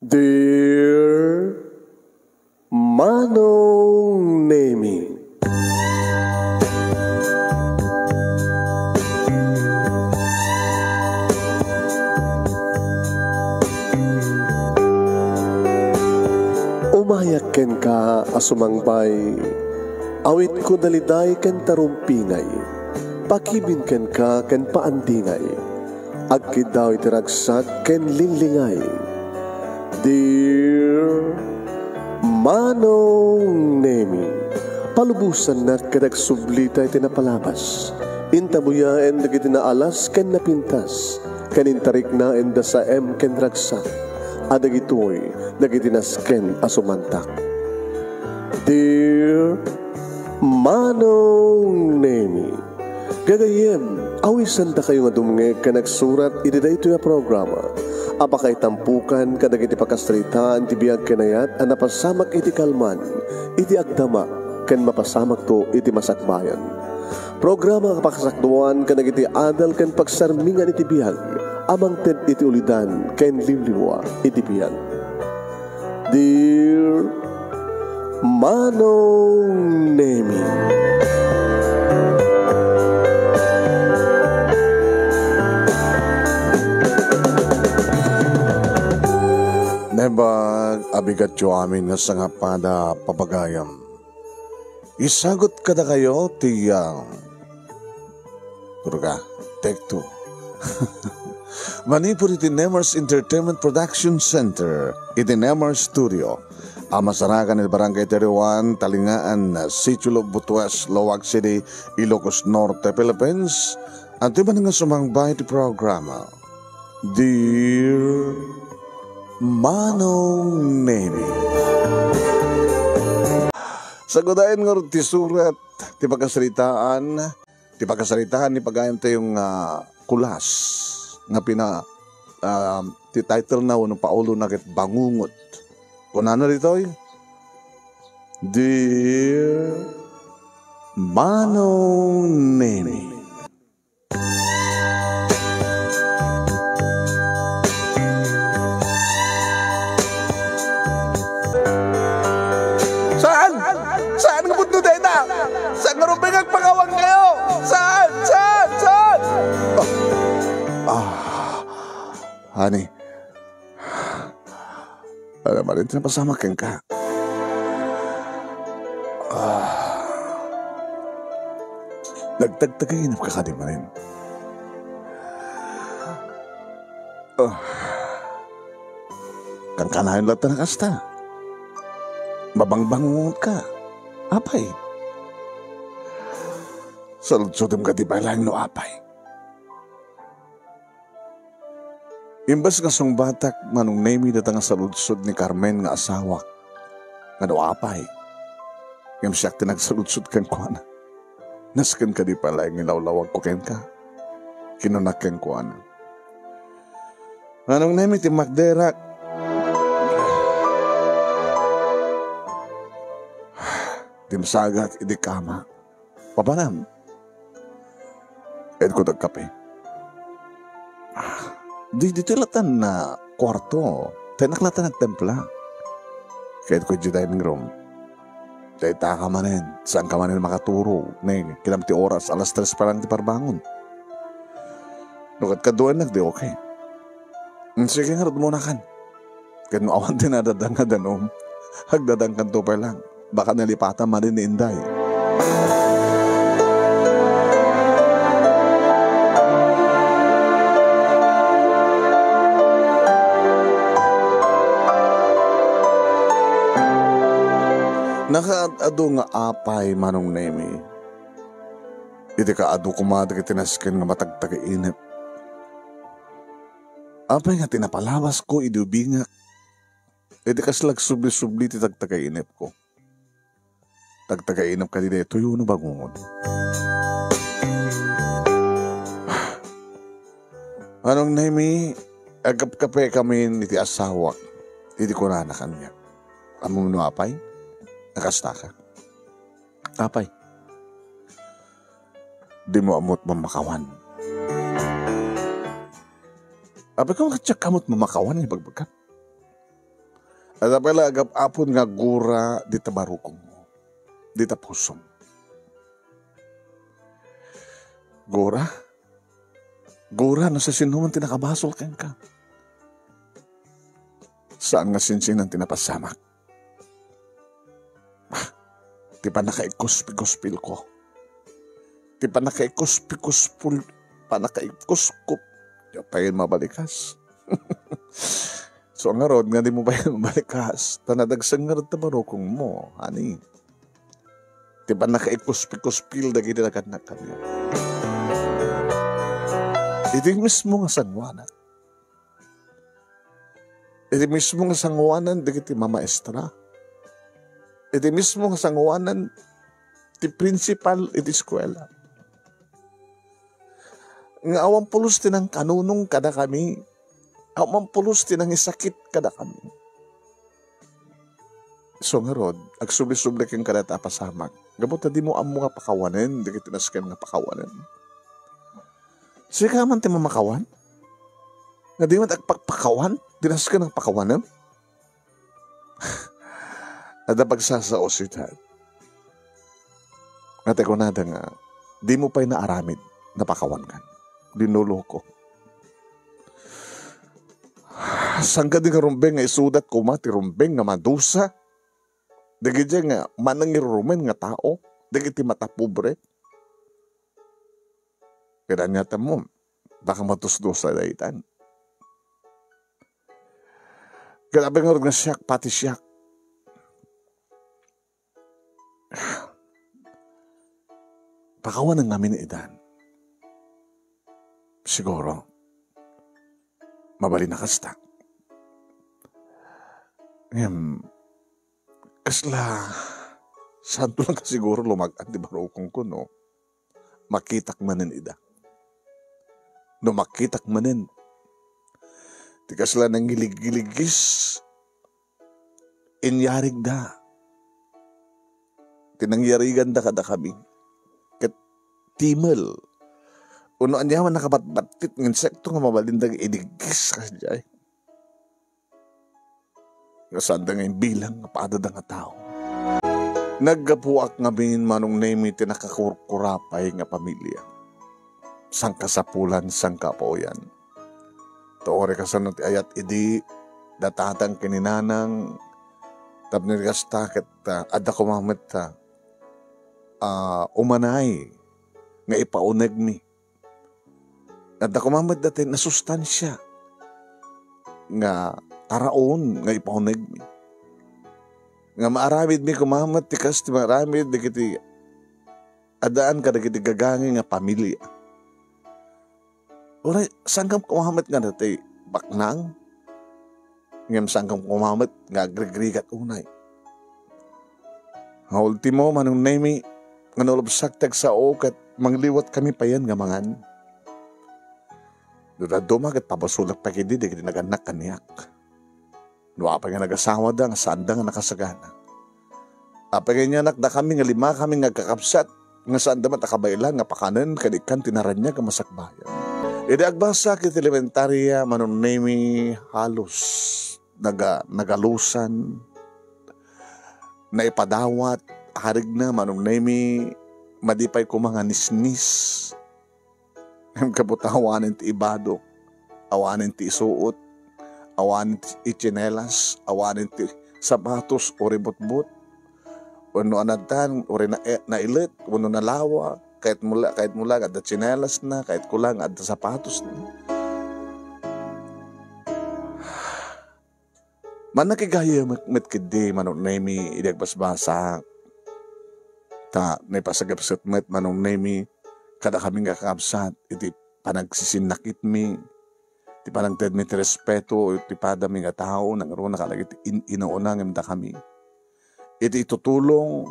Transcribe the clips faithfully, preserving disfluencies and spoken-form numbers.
Dear Manong Nemi. Umayak kenka a sumangbay, awitko daliday ken tarumpingay, pakibin kenka ken paandingay. Agkiddaw iti ragsak ken linglingay. Dear Manong Nemi, palubosannak ket agsublita iti napalabas. Intabuyaen dagiti naalas ken napintas, ken intariknaen da saem ken ragsak, a dagitoy dagiti nasken a sumantak. Dear Manong Nemi, gagayyem, awisandakayo nga dumngeg ken agsurat iti daytoy a programa a pakaitampokan kadagiti pakasaritaan ti biag ken ayat a napasamak iti kalman, iti agdama, ken mapasamakto iti masakbayan. Programa a pakasakduan kadagiti adal ken pagsarmingan iti biag a mangted iti ulidan ken liwliwa iti biag. Dear Manong Nemi. Naimbag a bigatyo amin nga sangapada, papagayam. Isagut kadakayo ti, ah, Turga, take two. Manipud iti Nemers Entertainment Production Center, iti Nemers Studio, a masarakan iti Barangay thirty-one, Talingaan, Sitio Lobot West, Laoag City, Ilocos Norte, Philippines, adtoy manen nga sumangbay iti programa, Dear Manong Nemi. Sagudayen ngarud ti surat ti pakasaritaan, ti pakasaritaan ni pagayamtayo nga kulas nga pina-, ah, ti title na wenno paulona ket Bangungot. Kunana ditoy, Dear Manong Nemi. Saan? Saan nga pudno dayta? Saan nga rumbeng agpakawan kayo? Saan? Saan? Saan? Ah, ah, honey. Ano manen ti napasamak kenka? Ah. Nagtagtagainepka kadi manen? Ah. Kankanayon latta nga kasta. Mabangbangungotka. Apay? Saludsodem kadi pay laeng no apay? Imbes nga sungbatak, Manong Nemi, dayta nga saludsod ni Carmen nga asawak, nga no apay, ngem siak ti nagsaludsod kenkuana. Nasken kadi pay laeng nga ilawlawagko kenka? Kinuna kenkuana. Manong Nemi, timmakderak. Dimsagak iti kama. Papanam? Edko dagkape. Ah, di, ditoy latan na kuarto. Tayo naklatan nagtempla. Kayat ko di dining room. Dayta ka manen. Saan ka manen makaturo? Ne, kinam ti oras, alas tres pa lang ti parbangon. No, kadkaduan nagdi okay. Mm, sige nga, rod muna kan. Ken no awan ti nadadang nga danum, agdadangkanto pay lang. Baka nalipatan manen ni Inday. Nakaad-adu nga apay, Manong Nemi. Iti kaadu koma dagiti nasken nga matagtagainep. Apay nga ti napalabasko idi ubingak? Iti kasla agsubli-subli ti tagtagainepko. Tagtagainep kadi daytoy wenno bangungot? Manong Nemi, agkapkapekamin iti asawak. Iti kunana kaniak. Ammom no apay? Nakastaka. Apay? Dimo ammot mamakawan. Apay, kamo kadiak kamot mamakawan nga ibagbagak? Adda pay la agap-apon nga gura dita barukongmo, dita pusom. Gura? Gura no sasinoman ti nakabasol kenka. Saan nga sinsinan ti napasamak. Ti pannakaikuspikuspilko. Ti pannakaikuspikuspul-, pannakaikuskop. Diak pay mabalikas. So, ngarud nga dimo pay mabalikas, ta nadagsen ngarud ta barukongmo, honey. Ti pannakaikuspikuspil dagiti nagannak kaniak. Iti mismo nga sangoanan. Iti mismo nga sangoanan dagiti mamaestra. Iti mismo nga sangoanan ti principal iti eskuela. Nga awan pulos ti nangkanunong kadakami. Awan pulos ti nangisakit kadakami. So ngarud, agsubli-subli kenka dayta a pasamak. Gapu ta dimo ammo nga pakawanen, dagiti nasken nga pakawanen. Sika man ti mamakawan? Nga di man agpakpakawan? Di nasken nga pakawanen? Adda pagsasao sita. Nga ti kunada nga, dimo pay naaramid, napakawankan. Linuloko. Sangkadi nga rumbeng nga isudat koma ti rumbeng nga madusa. Dagiti nga manangirurumen nga tao. Dagiti matapobre. Kaya niya mo, baka matusdusa daytan. Grabe nga nga siak, pati siak. Pakawan nga amin idan. Siguro, mabalin na kasta. Ngem, kasla, santo lang siguro lumag-at di barukong ko, no? Makitak manen ida. No makitak manen, ti kasla nangilig-iligis, inyarigda. Ti nangyariganda kadakami. Ket timel. Uno aniaman nakabatbattit nga insekto nga mabalinda nga iligis kasdiay. Nga saanda nga imbilang nga padada nga tao. Naggapuak ngamin, Manong Nemi, ti nakakurkurapay nga pamilia. Sangkasapulan, sangkapuoyan. Tuori kasano ti ayat idi, da tatang ken ni nanang, tapno di kasta ket, ah, adda koma met, ah, ah, umanay nga ipaunegmi. Adda koma met dayta a nasustansia nga taraon nga ipaunegmi. Nga maaramidmi koma met ti kas ti maaramid dagiti addaan kadagiti gagangi nga pamilia. Uray, sangkam koma met nga dayta baknang? Ngem sangkam koma met nga agrigrigat unay. Nga ultimo, Manong Nemi, nga nalubsak ti agsao ket mangliwat kami payen nga mangan. No dadduma ket pabasolak pay ketdi dagiti nagannak kaniak. No apay nga nagasawada nga saanda nga nakasagana. Apay nga inyanak dakami nga lima kami nga agkakabsat nga saanda met a kabaelan nga pakanen ken ikkan ti naraniag a masakbayan. Idi agbasak iti elementaria, Manong Nemi, halos naga-, nagalusan, naipadawat, harigna, Manong Nemi, madi pay koma nga nisnis. Ngem kabuta, awanen ti ibadok, awanen ti isuot, awanen ti itsinelas, awanen ti sapatos o ributbut. Wenno anadtan, uri na-, eh, nailet, wenno nalawa, kayat mo la, kayat mo la nga adda tsinelasna, kayat ko la nga adda sapatosna. Mannakigayem met, met ketdi, Manong Nemi, idi agbasbasak. Ta naipasagepset met, Manong Nemi, kadakami nga kakabsat iti panagsisinnakitmi, ti panagtedmi ti respeto iti padami nga tao, nangruna kadagiti in-, inauna ngem dakami. Iti itutulong,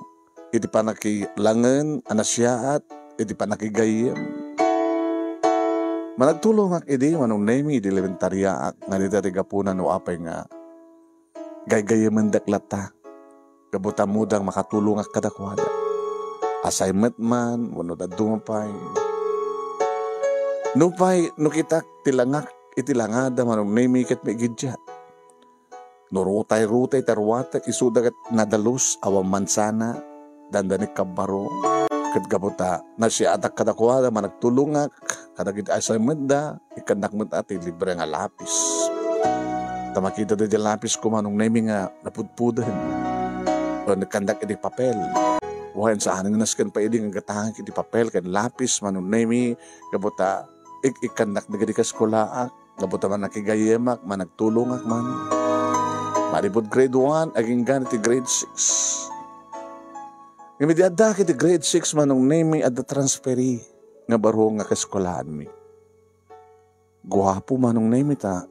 iti panakilangen a nasiaat, iti panakigayyem. Managtulongak idi, Manong Nemi, idi elementariaak, nga dita ti gapuna no apay nga gaygayemendek latta. Gapu ta ammodang makatulongak kadakuada. Assignment man, wenno dadduma pay. Nupay, no kitak ti langak iti langada, Manong Nemi, ket maigiddiat. No rutay-rutay ti aruatek, isuda ket nadalus, awan mansa, dandanik kabbaro. Ket gapu ta nasiatak kadakuada, managtulongak kadagiti assignmentda, ikkannak met a ti libre nga lapis. Ta makitado diay lapisko, Manong Nemi, nga napudpuden. Wen, ikkannak iti papel. Wen, saan nga nasken pay idi nga gatangek iti papel ken lapis, Manong Nemi, gapu ta ik-, ikkannak dagiti kaskolaak. Gapu ta mannakigayyemak, managtulongak man. Manipud grade one, agingga iti grade six. Ngem idi addaak iti grade six, Manong Nemi, adda transferi nga baro nga kaskolaanmi. Guapo, Manong Nemi, ta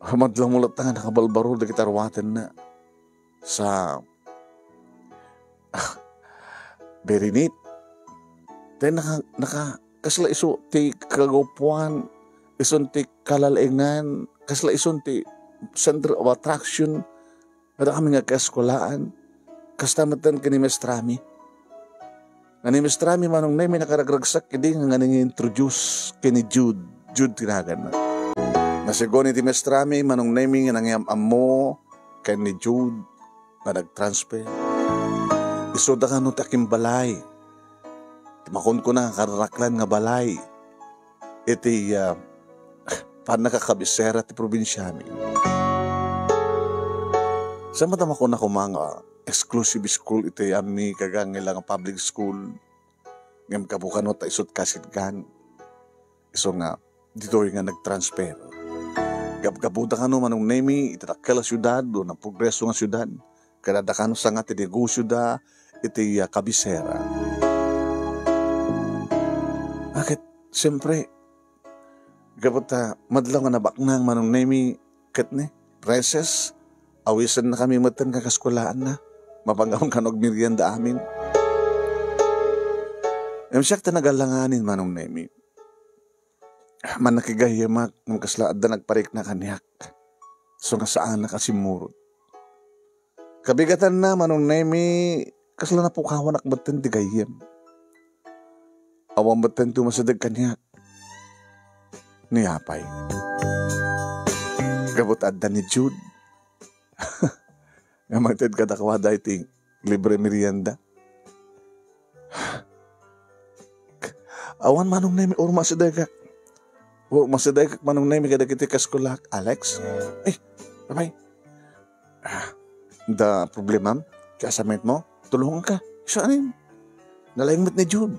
madlawmo latta nga nakabalbaro dagiti aruatenna. Sa Very neat. Then naka, naka, kasla isu ti kagupuan, isun ti kalalaingan, kasla isun ti center of attraction. Kada kami nga kaeskulaan, kasta metten ken ni Maestrami. Nga ni Maestrami, Manong Nemi, nakaragragsak idi nga, nga nang-introduce ken ni Jude. Jude ti naganna. Nasigun iti Maestrami, Manong Nemi, nga nangyam-ammo ken ni Jude nga nagtransfer. Isuda kano ti akimbalay. Ti makunkuna nga kararaklan nga balay iti, ah, pannakakabisera ti probinsiami. Saan met a makuna koma nga exclusive school iti ammi kagangila nga public school. Ngem gapu kano ta isut' kasidgan. Isu nga, ditoy nga nagtransfer. Gapgapuda kano, Manong Nemi, iti dakkel a siudad, o naprogreso nga siudad, ket adda kano sanga ti negosioda iti, ah, kabisera. Ket, siempre, gapu ta madlaw nga nabaknang, Manong Nemi, ket ni, recess, awisennakami metten nga kaskolaanna. Mapanggapon kano agmerienda amin. Ngem siak ti nagalanganin, Manong Nemi. Mannakigayyemak ngem kasla adda nagparikna kaniak. Isu nga saanak a simmurot. Kabigatanna, Manong Nemi, kasla napukawanak metten ti gayyem. Awan metten ti umasideg kaniak. Ni apay. Gapu ta adda ni Jude nga mangted kadakuada iti libre merienda. Awan, Manong Nemi, uray umasidegak. Uray umasidegak, Manong Nemi, kadagiti kaskolaak. Alex? Ay, apay. Ah, adda problemam? Ti assignmentmo? Tulonganka. Isu amin. Nalaing met ni Jude.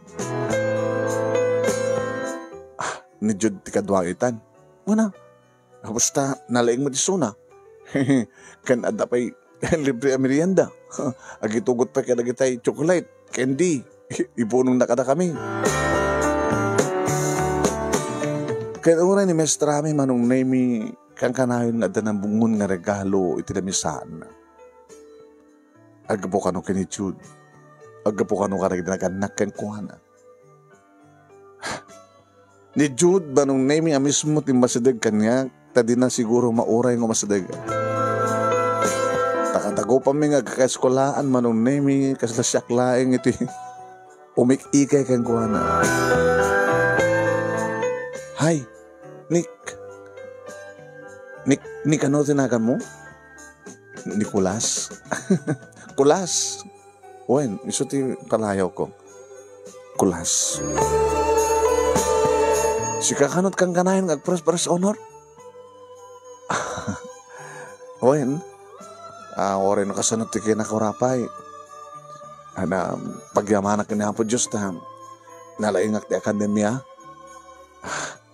Ah, ni Jude ti kaduayo itan. Wen a. Gapu ta, nalaing met isuna. Ken adda pay libre a merienda. Agitugot pay kadagitay chocolate, candy. Ipunongna kadakami. Ken uray ni maestrami, Manong Nemi, kankanayon nga adda namungon nga regalo iti lamisaanna. Aggapu kano ken ni Jude. Aggapu kano kadagiti nagannak kenkuana. Ni Jude, Manong Nemi, a mismo ti masideg kaniak, ta dina siguro mauray nga masideg. Ta kadagupami nga agkakaeskolaan, Manong Nemi, kasla siak laeng iti umik-ikay kenkuana. Hay, Nick. Nick, Nick, ano tinagan mo? Nicolas? Kulas. Wen, isu ti panayaw ko. Kulas. Sika kanut kankanayon nga agpres-, press honor? Wen, ah, uray no kasano ti kinakurapay. Ana, pagyamanak ni Apo Dios ta nalaingak ti akademia.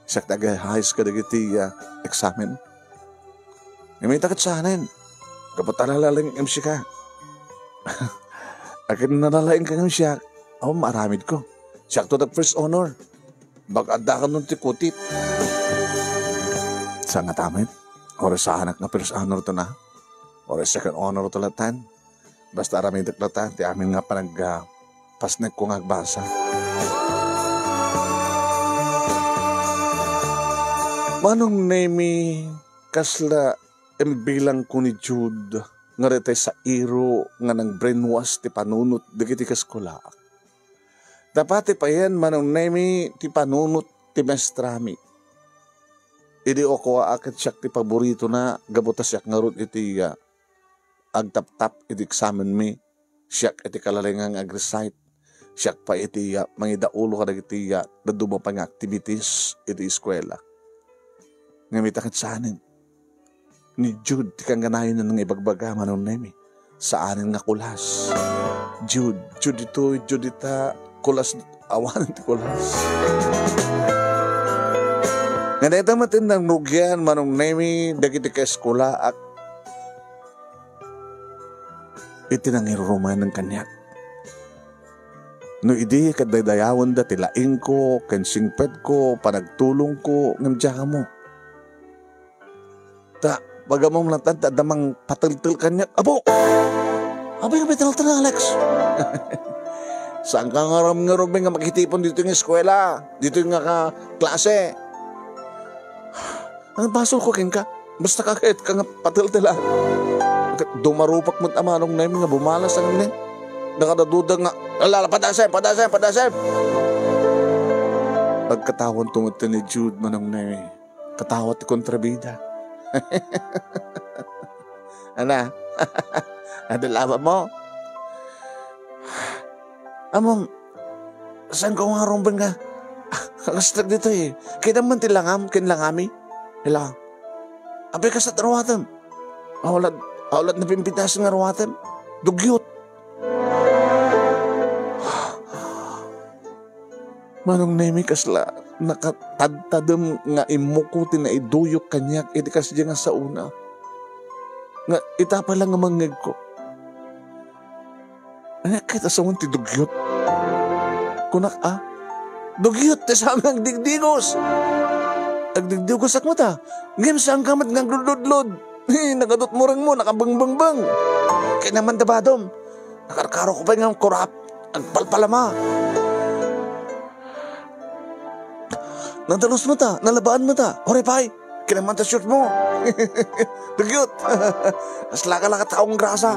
Siak ti agayayes kadagiti, ah, eksamen. Ngem ita ket saanen. Gapu ta nalalaing M C ka. Akin nalalaing ka ngem siak. Awan maaramid ko. Siak to nag first honor. Bag adda ka nun ti kutit. Saan nga ta met? Uray saanak nga first honor to na. Uray second honor to latan. Basta aramidek latta ti amin nga panag-, ah, pasnek ko nga agbasa. Manong Nemi, kasla imbilang ko ni Jude nga retay sairo nga nang-brainwash ti panunot dagiti kaskolaak. Ta pati payen, Manong Nemi, ti panunot ti maestrami. Idi ukua a ket siak ti paboritona gapu ta siak ngarud iti, ah, agtaptap iti eksamenmi, siak iti kalalinga nga ag-recite, siak pay iti, ah, mangidaulo kadagiti, ah, dadduma pay nga activities iti eskuela. Ngem ita ket saanen. Ni Jude ti kangganayon nga ibagbaga, Manong Nemi. Saanen nga kulas. Jude, Jude itoy, Jude ita, kulas, awanen ti kulas. Nga dayta met ti nangrugian, Manong Nemi, dagiti kaeskulaak iti nangirurumanen kaniak. No idi ket daydayawenda ti laingko ken singpetko, panagtulongko, ngem diak ammo. Ta, pagammom latta ta adda mangpateltel kaniak. Apo! Apay nga piteltel, Alex? Saanka nga ram-, nga rumbeng nga makitipon ditoy nga eskuela, ditoy nga ka-, klase? Ano basolko kenka? Basta kakaitka nga pateltelan. Ket dumarupak met a Manong Nemi nga bumalas a ngem ni. Nakadaduda nga, "Ala, ala, padasem, padasem, padasem!" Agkatawanto met ni Jude, Manong Nemi. Katawa ti kontrabida. Ana? Adda labanmo? Ammom, saanko nga rumbeng nga, ah, kakastek ditoy. Kitaem man ti langam ken langami. Ila. Apay kasta ti ruatem? Awlad, awlad napimpitasen nga ruatem. Dugyot. Manong Nemi, kasla nakatadtadem nga immuko ti naiduyok kaniak iti kasdiay nga saona. Nga ita pay la nga mangngegko. Ania ket a sawen ti dugyot? Kunak a, "Dugyot ti saan nga agdigdigos." Agdigdigosak met a, ngem saanka met nga agludludlod. Nagadutmo rengmo, nakabengbengbeng. Kinaman da badom. Nakarkarok pay nga kurap. Agpalpalama. Nadalus met a, nalabaan met a. Uray pay. Kinaman ta shoot mo. Dugyot. Aslaka-laka taong grasa.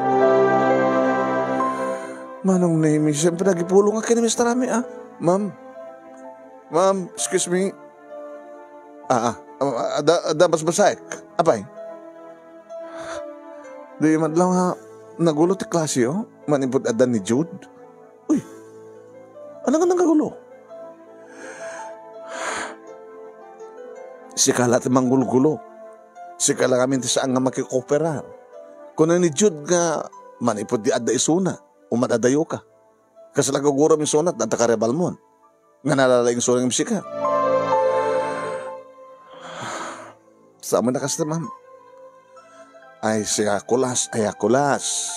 Manong Nemi, siyempre, nagipulong nga ken ni Mister Rami, ah. "Ma'am. Ma'am, excuse me." Ah, ah. Ah, adda, adda basbasaek. Apay? Di madlaw nga nagulo ti klase, oh. Manipud adda ni Jude. Uy, ano nga nanggulo? Sika la ti manggulgulo. Sika la ngamin ti saan nga makikoperar. Kuna ni Jude nga manipud di adda isuna, umadadayo ka. Kasla gugurom isuna, adda karebalmon. Nga nalalaing isuna ngem sika. Saan met a kasta, ma'am? Ay, siya kulas, ay, a kulas.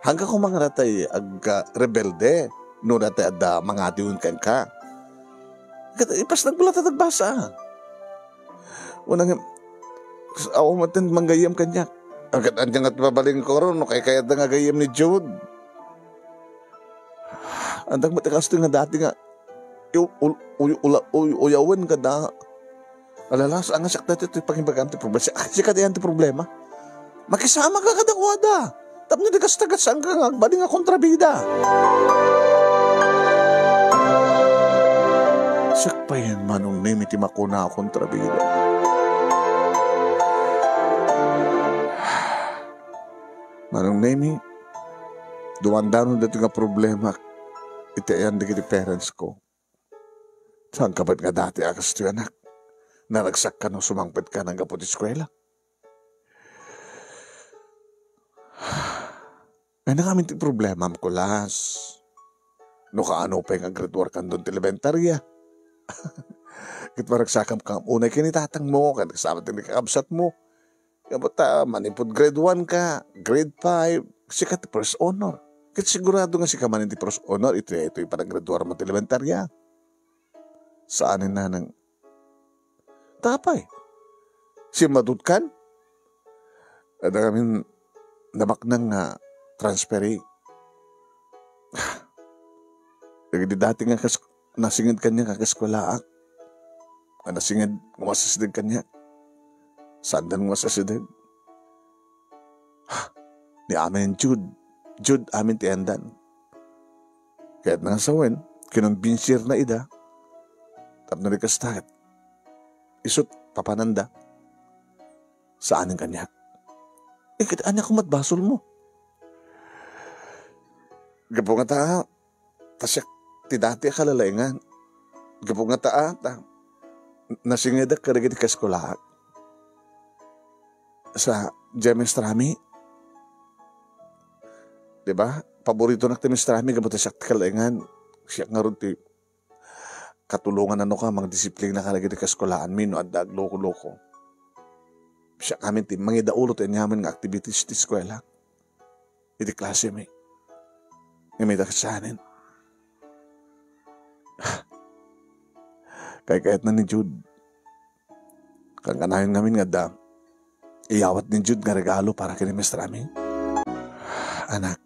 Hangga koma nga datay ag-, ah, rebelde, no datay adda mangadiwen kenka. Ket ipasnagmo la ta nagbasa. Una nga, awan met ti manggayyem kaniak. Agad anya nga ti mabalin ko ron, no kaykayatda nga gayyem ni Jude. Andak met kastoy nga dati nga, iu-, ul-, uy-, ula-, uy-, uyawen kada. Alala, saan nga siak dati ti pangibagam ti problema. Siak, siak ti yan ti problema. Makisama ka kadakuada. Tapno di kasta, ket saanka nga agbalin nga kontrabida. Sakbayan, Manong Nemi, ti makuna a kontrabida. Manong Nemi, dumandanon daytoy nga problema iti ayan dagiti parents ko. Saanka met nga dati a kastoy, anak? Naragsak kano sumangpetka nanggapu ti eskuela? Ay, nakamin ti problemam, kulas. No kaano pay nga graduar kandon ti elementarya. Ket maragsakam kam unay ken ni tatangmo, ken kasama ti ni kakabsatmo. Gapu ta manipud grade one ka, grade five, sika ti first honor. Ket sigurado nga sika manen ti first honor iti, iti panagraduar mo ti elementarya. Saan ni nanang? Tapay. Simmadutkan? Adda ngamin nabaknang nga transferi. Dagiti dati nga kas-, nasinged kaniak nga kaeskuelaak. Nga nasinged nga masasideg kaniak. Saandan nga masasideg. Ni amin Jude. Jude amin ti andan. Kayatna nga sawen, kinumbinsirna ida. Tapno di kasta, isut, papananda. Saanen kaniak. Eh, ket ania koma ti basolmo? Gapu nga ta, ta siak ti dati a kalalaingan. Gapu nga ta, ta nasingedek kadagiti kaeskulaak. Sa, diay maestrami, di ba? Paboritonak ti maestrami gapu ta siak ti kalalaingan. Siak ngarud ti katulongan a no ka mangdisiplina kadagiti kaeskulaanmi no adda agloko-loko. Siak ngamin ti mangidaulo ti aniaman nga activities ti eskuela iti klasemi. Ngem ita kasaanen. Kaykayatna ni Jude. Kankanayon ngamin nga adda iyawat ni Jude nga regalo para ken ni maestrami. Anak.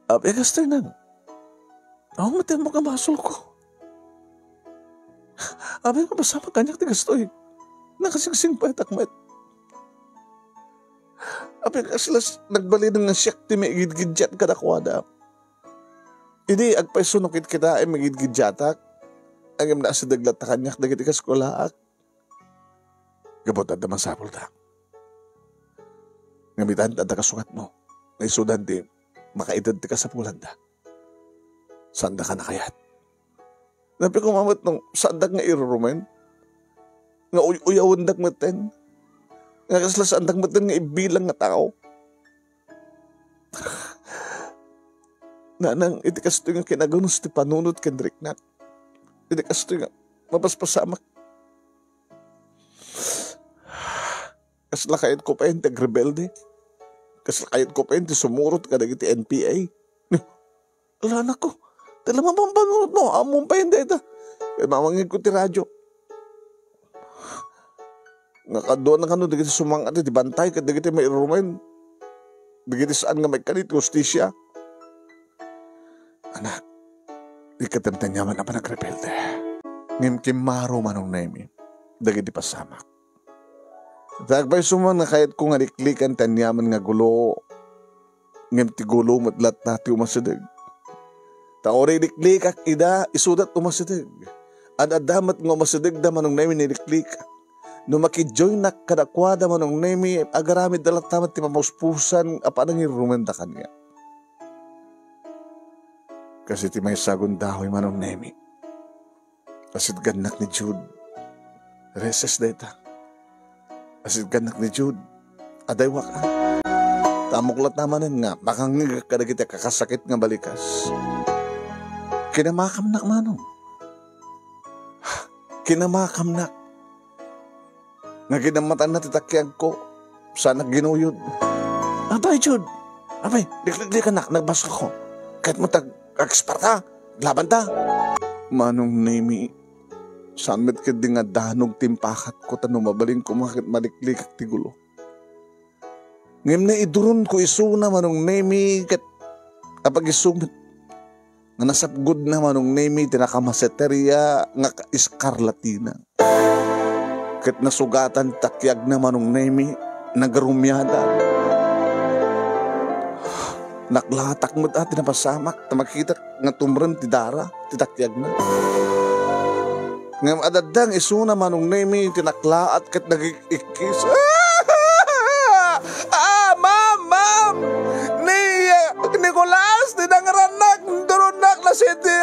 Apay, kastoy nang. Awan met ti ammok a basolko. Apay, mapasamak kaniak ti kastoy. Nakasingsingpetak met. Apay, kasla s-, nagbalin nga siak ti maigidgiddiat kadakuada. Idi agpayso no kitkitaem nga igidgiddiatak, ngem naasideg latta kaniak dagiti kaskolaak. Gapu ta adda masapulda. Ngem ita, adda kasungatmo. Naisudan ti makaited ti kasapulanda. Saandaka nakayat. Napay koma met no saandak nga irurumen, nga uy-uyawendak metten, nga kasla saandak metten nga ibilang nga tao. Nanang, iti kastoy nga kinaganus ti panunot ken riknak, iti kastoy nga mapaspasamak. Kasla kayatko pay ti agrebelde. Kasla kayatko pay ti sumurot kadagiti N P A. Ala, anakko, ti la mapampanunotmo, ammom pay dayta. Ket mamangegko ti radio. Nga kaduana kano dagiti sumang-at iti bantay ket dagiti mairurumen, dagiti saan nga maikkan iti hustisia. Anak, dika ti aniaman a panagrebelde. Ngem kimmaro, Manong Nemi, dagiti pasamak. Ta agpayso man nga kayatko nga liklikan ti aniaman nga gulo, ngem ti gulo met latta ti umasideg. Ta uray liklikak ida, isuda ti umasideg. Ad-adda met nga umasidegda, Manong Nemi, ni liklikak. No makidioynak kadakuada, Manong Nemi, agaramidda latta met ti pamuspusan a panangirumenda kaniak. Kas iti maysa a gundaway, Manong Nemi. Asitgannak ni Jude. Reses dayta. Asitgannak ni Jude. Adaywak a. Ta ammok latta manen nga makangngegak kadagiti kakasakit nga balikas. Kinamakamnak, Manong. Kinamakamnak. Nga ginammatanna ti takiagko, saanak ginuyod. Apay, Jude! Apay, likliklikannak, nagbasolko. Kayatmo ti ag-, agsparta, aglabanta. Manong Nemi, saan met ketdi nga danog ti impakatko ta no mabalin koma ket maliklikak ti gulo. Ngem naiduronko isuna, Manong Nemi, ket apag-isu met nga nasapgudna, Manong Nemi, ti nakamaseteria nga ka-, eskarlatina. Ket nasugatan ti takiagna, Manong Nemi, nagarumiadan. Naklatak met a ti napasamak ta makitak nga tumrem ti dara ti takiagna. Ngem ad-adda nga isuna, Manong Nemi, ti naklaat ket nagik-ikkis. Ah, ma'am, ma'am! Ni, Nicolas, ti nangrannak, duronnak na siti.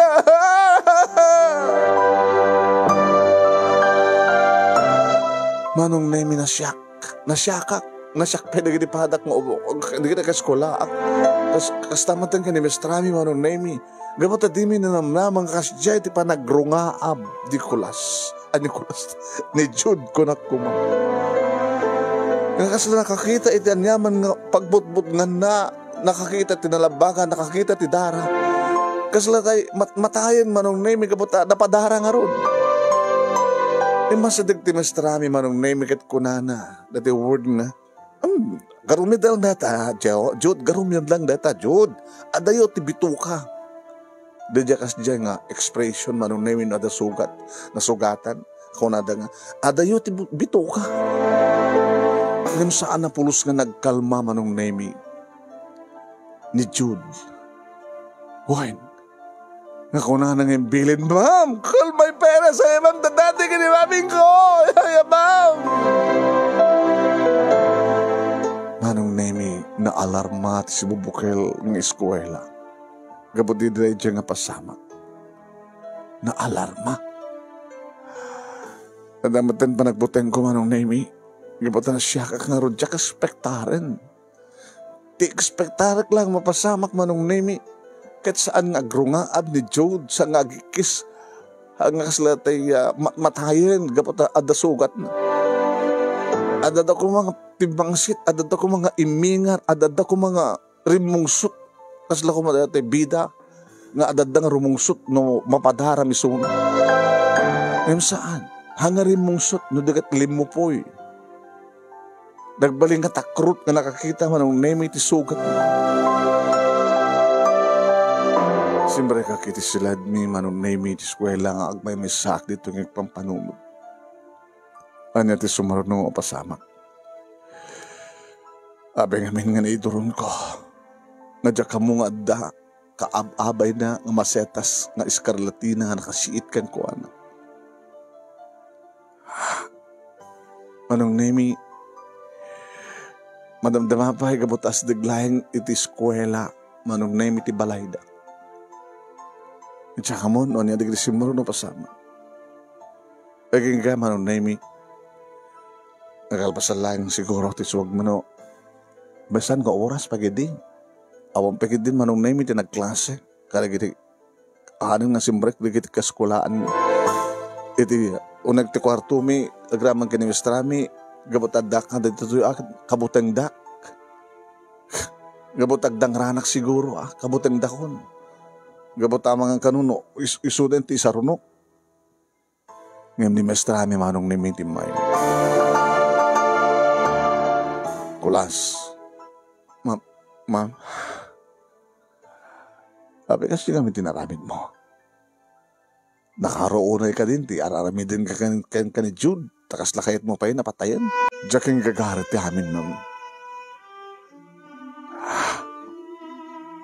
Manong Nemi, nasiak. Nasiakak. Nasiak pay dagiti padak nga ubo-, dagiti kaskolaak. Kas-, kasta met ken ni Maestrami, Manong Nemi. Gapu ta dimi nanamnama nga kasdiay ti panagrungaam, Nicolas. Ah, Nicolas. Ni Jude, kunak koma. Nga kasla nakakita iti aniaman nga pagbutbutnganna, nakakita ti nalabbagan, nakakita ti dara. Kasla tay mat-, matayen, Manong Nemi, gapu ta napadara ngarud. Immasideg ti Maestrami, Manong Nemi, ket kunana, dati word nga, "Hmm, garumida lang data, Jo-, Jude, garumida lang data, Jude. Adayo ti bituka." Daydiay kasdiay nga expression, Manong Nemi, no adda sugat, nasugatan. Kunada nga, "Adayo ti bu-, bituka." Ngem saan a pulos nga nagkalma, Manong Nemi, ni Jude. Wen, Nga kunana nga imbilin, "Ma'am, call my parents, ay, ma'am, dadati ken ni mamingko, ay, ma'am." Manong Nemi, naalarma ti sibubukel nga eskuela. Gapu ti daydiay nga pasamak. Naalarma. Adda metten panagbutengko, Manong Nemi. Gapu ta nasiakak ngarud, diak ekspektaren. Ti ekspektarek lang mapasamak, Manong Nemi, ket saan nga agrungaad ni Jude, saan nga agikis, nga kasla tay, ah, matmatayen gapu ta adda sugatna. Adda da koma nga pimmangsit, adda da koma nga immingar, adda da koma nga rimmungsot. Kasla koma dayta ti bida nga adda nga rumungsot no mapadaram isuna. Ngem saan, ha nga rimmungsot no di ket limmupoy. Nagbalin nga takrot nga nakakita, Manong Nemi, ti sugat. Simrekak iti siladmi, Manong Nemi, ti eskuela nga agmaymaysaak ditoy nga agpampanunot. Ania ti sumaruno a pasamak? Abi ngamin nga naiduronko, nga diak ammo nga adda kaab-abayna nga masetas nga eskarlatina nga nakasiit kenkuana. Manong Nemi, madamdama pay gapu ta asdeg laeng iti eskuela, Manong Nemi, ti balayda. Diak ammo no ania dagiti simmurno a pasamak. Agingga, Manong Nemi, nakalpasan laeng siguro ti suagmo no maysa nga oras pay ketdi. Awan pay ketdi, Manong Nemi, ti nagklase kadagiti amin nga simrek dagiti kaskolaanmi. Iti uneg ti kuartomi, agraman ken ni maestrami, gapu ta addak nga ditoy a kabutengdak. Gapu ta agdangranak siguro a kabutengdakon. Gapu ta amangan kano no is-, isuda ti isarunok. Ngem ni maestrami, Manong Nemi, ti immayo. Kulas. Ma-, ma'am. Abi, kasdi ngamin ti inaramidmo? Nakaro unay kadin ti ar-aramidenka ken, ken, ken ni Jude, ta kasla kayatmo pay a patayen? Diak inggagarit ti amin, ma'am.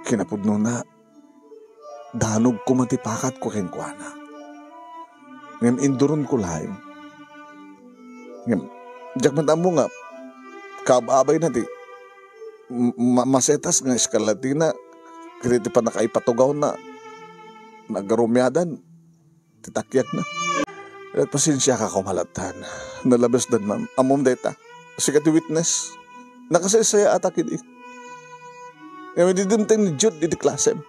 Kinapudnona, danogko man ti pakatko kenkuana. Ngem induronko laeng. Ngem, diak met ammo nga kaab-abayna ti ma-, ma-, masetas nga eskarlatina ket iti pannakaipatugawna, nagarumiadan ti takiakna. Ket pasensiaka koma latta. Nalabesdan, ma'am. Ammom dayta. Sika ti witness. Nakasaysayaatak idi. Ngem idi dimteng ni Jude idi klasem.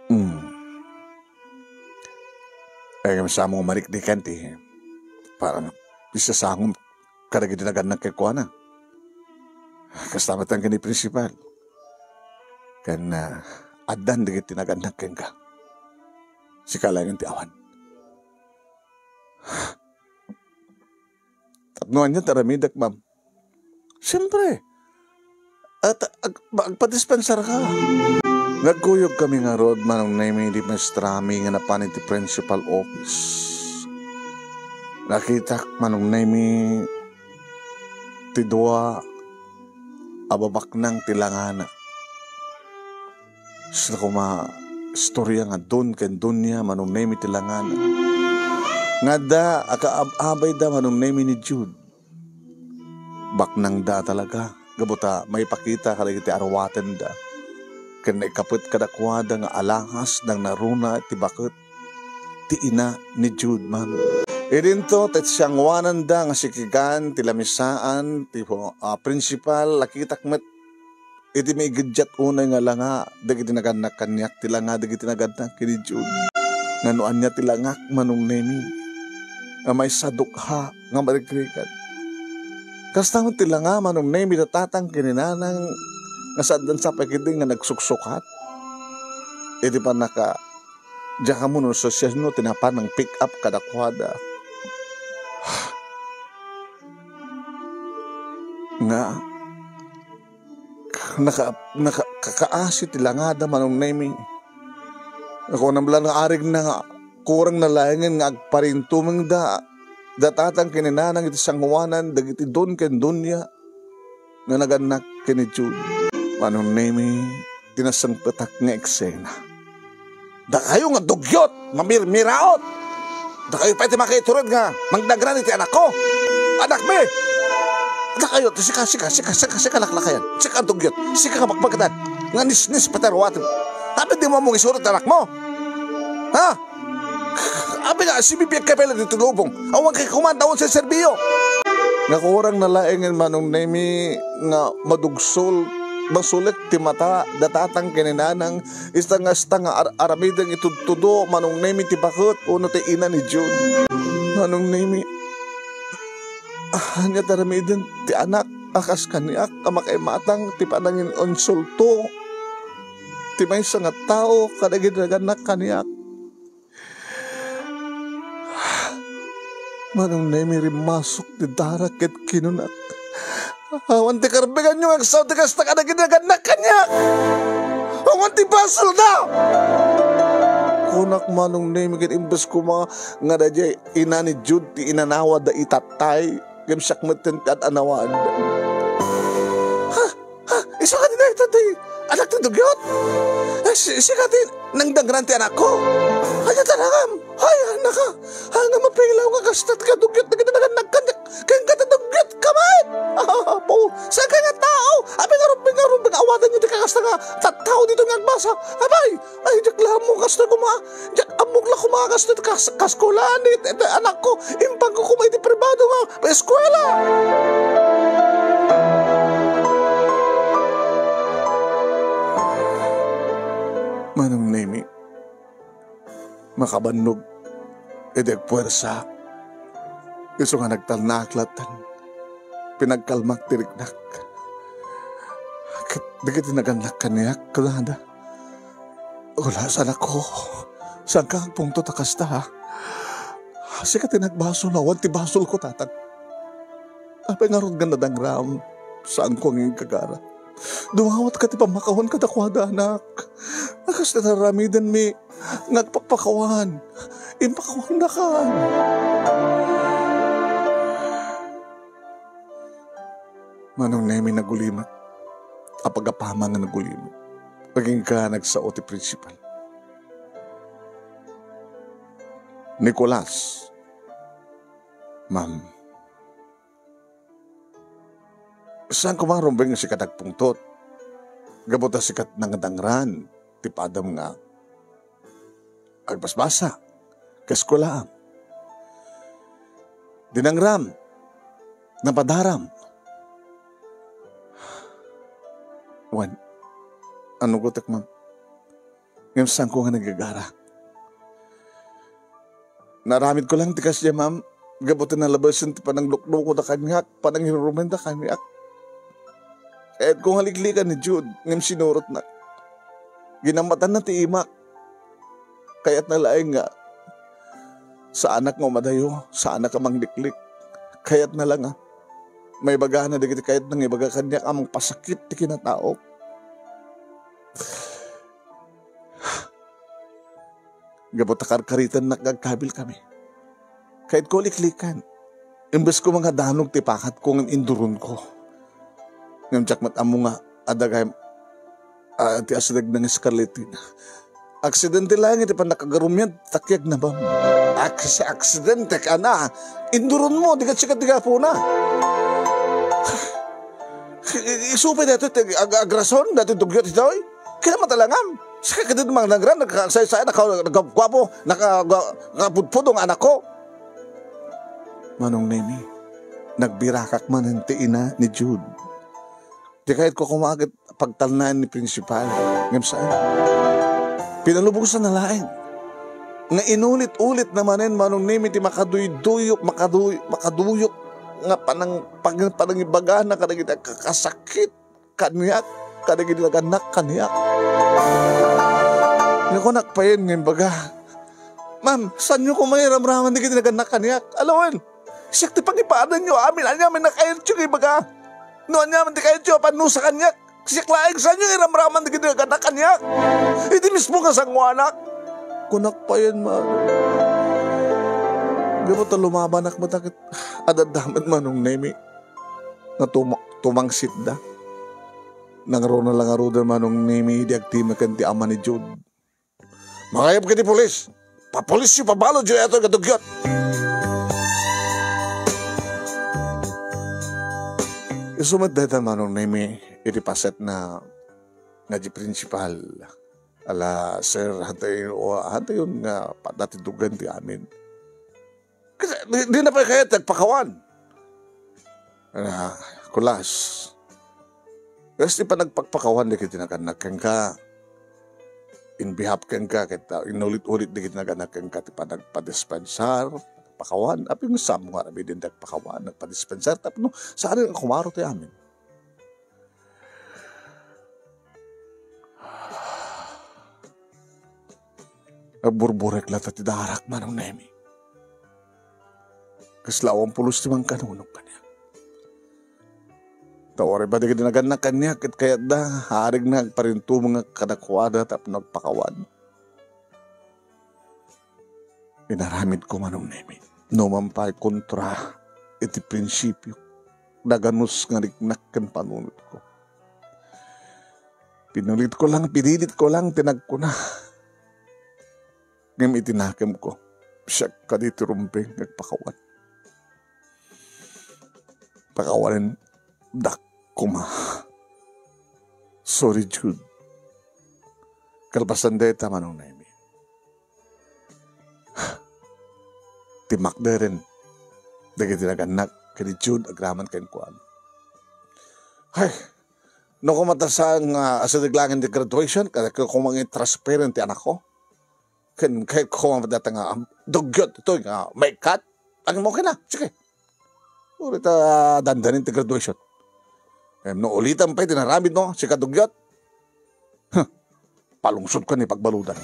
Hmm. Ay, ngem saan mo mariknikan ti para isasangom kadagiti nagannak kenkuana. Kasta met ken ni principal. Ken, ah, addan dagiti nagannak kenka. Sika laeng ti awan. Tapno ania ti aramidek, ma'am? Siempre. At ag-, agpadispensarka. Nagkuyogkami ngarud, Manong Nemi, idi maestrami nga napan iti principal office. Nakitak, Manong Nemi, ti dua a babaknang ti langana. Saan koma istorya nga don ken donia, Manong Nemi, ti langana. Nga adda a kaab-abayda, Manong Nemi, ni Jude. Baknangda talaga, gapu ta maipakita kadagiti aruatenda. Ken naikapet kadakuada nga alahas nangnaruna ti baket ti ina ni Jude, ma'am. Idinto, ti siangoananda nga sikigan ti lamisaan ti, ah, principal, nakitak met iti maigiddiat unay nga langa dagiti nagannak kaniak ti langa dagiti nagannak ken ni Jude. Nga no ania ti langak, Manong Nemi, nga maysa dukha nga marikrikan. Kasta met ti langa, Manong Nemi, da tatang ken ni nanang nga saan dansa pay ketdi nga nagsuksukat iti pannaka-, diak ammo no siasino ti napan nang pick up kadakuada. Nga, naka-, naka-, kakaasi ti langada, Manong Nemi. Kunam la nga arigna nga kurang na laengen nga agparintumengda da tatang ken ni nanang iti sangoanan dagiti don ken donia nga nagannak ken ni Jude. Manong Nemi, ti nasangpetak nga eksena. Dakayo nga dugyot, mamirmiraot. Dakayo pay ti makaitured nga mangdangran iti anakko. Anakmi! Dakayo, sika, sika, sika, sika, sika laklakayan. Sika dugyot, sika nga bakbakatan. Nga nisnis pati ruatem. Tapno dimo ammo nga isuro ti anakmo. Ha? Apay nga, sibibiag ka pay la ditoy lubong. Awan kay kuman, awan sa serbio. Nga kurang na laengen, Manong Nemi, nga madugsol, masulek ti mata, datatang ken ni nanang, ista nga, ista nga ar-, aramiden itudtudo, Manong Nemi, ti baket, uno ti ina ni Jun. Manong Nemi, ania ti aramiden ti anak a kas kaniak a makaimatang ti panangin-insulto ti maysa nga tao kadagiti nagannak kaniak. Manong Nemi, rimmasok ti darak ket kinunak, "Awan ti karbenganyo nga agsao ti kasta kadagiti nagannak kaniak! Awan ti basolda!" Kunak, Manong Nemi, ket imbes koma nga daydiay ina ni Jude ti inanawad a itattay, ngem siak metten ti ad-anawad. Ha? Ha? Isu kadi dayta ti anak ti dugyot? Eh, si-, sika ti nangdangran ti anakko? Ania ti aramidem? Ay, anaka. Ay, nga mapilaw nga kasta ti kadugyot dagiti nagannak kaniak. Ken kadi dugyot ka met. Apo, saan ka nga tao? Apay nga rumbeng, nga rumbeng, awatanyo ti kakasta nga tattao ditoy nga agbasa. Apay, ay, diak la ammo kasta koma. Diak ammok la koma kasta ti kas-, kaskolaan ti, ti, ti anakko. Impangko koma iti pribado nga eskuela. Manong Nemi, makabannog iti agpuersaak. Isu nga nagtalnaak latta, pinagkalmak ti riknak. Ket dagiti nagannak kaniak, kunada, "Ulas, anakko, saanka agpungtot a kasta, ha? Sika ti nagbasol, awan ti basolko, tatang. Apay ngarud nga nadangram? Saanko nga agagara. Dumawatka ti pammakawan kadakuada, anak. A kasta ti aramidenmi nga agpakpakawan. Impakawandakan." Manong Nemi, nagulimek. Apagapama nga nagulimek. Agingga nagsao ti prinsipal. Nicolas, ma'am, saan koma rumbeng nga sika ti agpungtot? Gapu ta sika ti nangdangran ti padam nga agbasbasa, kaeskuelaam. Dinangram, napadaram. Wen, anugotek, ma'am. Ngem saanko nga nagagara. Naaramidko lang ti kasdiay, ma'am, gapu ta nalabesen ti panangluklokoda kaniak, panangirurumenda kaniak. Kayatko nga liklikan ni Jude, ngem sinurotnak. Ginammatanna ti imak. Kayatna laeng nga saanak nga umadayo, saanak a mangliklik. Kayatna la nga maibagana dagiti kayatna nga ibaga kaniak a mangpasakit ti kinataok. Gapu ta karkaritannak nga agkabilkami. Kayatko liklikan. Imbes koma nga danog ti pakatko ngem induronko. Ngem diak met ammo nga adda gayam, ah, ti asideg nga Scarletina. Aksidente laeng iti pannakagarumyad, takiag na bam. Aks-, aksidente ka na. Induronmo, di ket sika ti gapuna. I-, i-, isu pay daytoy ti ag-, ag-, agrason, daytoy dugyot itoy. Kinamatay la ngam. Sika kadin mangdangran, nagkasaysayan, naka-, nagagwapo, naka-, ga-, nakapudpudong anakko. Manong Nemi, nagbirakak manen ti ina ni Jude. Ti kayatko koma ket pagtalnaen ni prinsipal, ngem saan. Pinalubosanna laeng nga inulit-ulitna manen, Manong Nemi, ti makaduyduyok, makaduy-, makaduyok nga panang-, pag-, panangibagana kadagiti agkakasakit kaniak, kadagiti nagannak kaniak. Nga kunak payen nga imbaga, "Ma'am, saanyo koma iramraman dagiti nagannak kaniak? Alawen, siak ti pangipadanyo amin, aniamin a kayatyo nga ibaga. No aniaman ti kayatyo a pannusa kaniak, siak laeng, saanyo iramraman dagiti nagannak kaniak? Iti mismo nga sangoanak." Kunak payen, ma'am. Gapu ta lumabanak met ket adda met, Manong Nemi, nga tuma-, tumangsitda. Nangruna la ngaruden, Manong Nemi, idi agtimek ken ti ama ni Jude. Mangayab ken ti pulis. Papulisyo, pabaludyo daytoy nga dugyot. Isu met dayta, Manong Nemi, iti paset na nga di principal. Ala, sir, hantay, o, hantayon nga patda ti dugan ti amin. Kasi di, di na pay kayat ti agpakawan. Ah, kulas. Kas ti panagpakpakawan dagiti nagannak kenka, in behalf kenka, ket, ah, inulit-ulit dagiti nagannak kenka ti panagpadispensar, pakawan, apay nga saan nga aramiden ti agpakawan, agpadispensar, tapno saan nga kumaro ti amin. Agburburek latta ti darak, Manong Nemi. Kasla awan pulos ti mangkanunot kaniak. Ta uray dagiti nagannak kaniak ket kayatda, arigna agparintumeng kadakuada tapno agpakawan. Inaramidko, Manong Nemi. No man pay kontra iti prinsipio, naganus nga riknak ken panunotko. Pinulitko lang, pinilitko lang ti nagkuna. Ngem iti nakemko, siak kadi ti rumbeng nga agpakawan. Pakawanendak koma. Sorry, Jude. Kalpasan dayta, Manong Nemi, timmakderen dagiti nagannak ken ni Jude agraman kenkuana. Hay, no koma ta saan nga asideg laeng ti graduation, kada ko koma nga transparent ti anakko. Ken, ken koma dayta nga, um, dugyot itoy nga maikkat. Agmo kina, sige. Uray ta dandanin ti graduation. Em, no ulitan pay ti naramid mo, sika dugyot. Huh. Palungsod ka ni pagbaludan.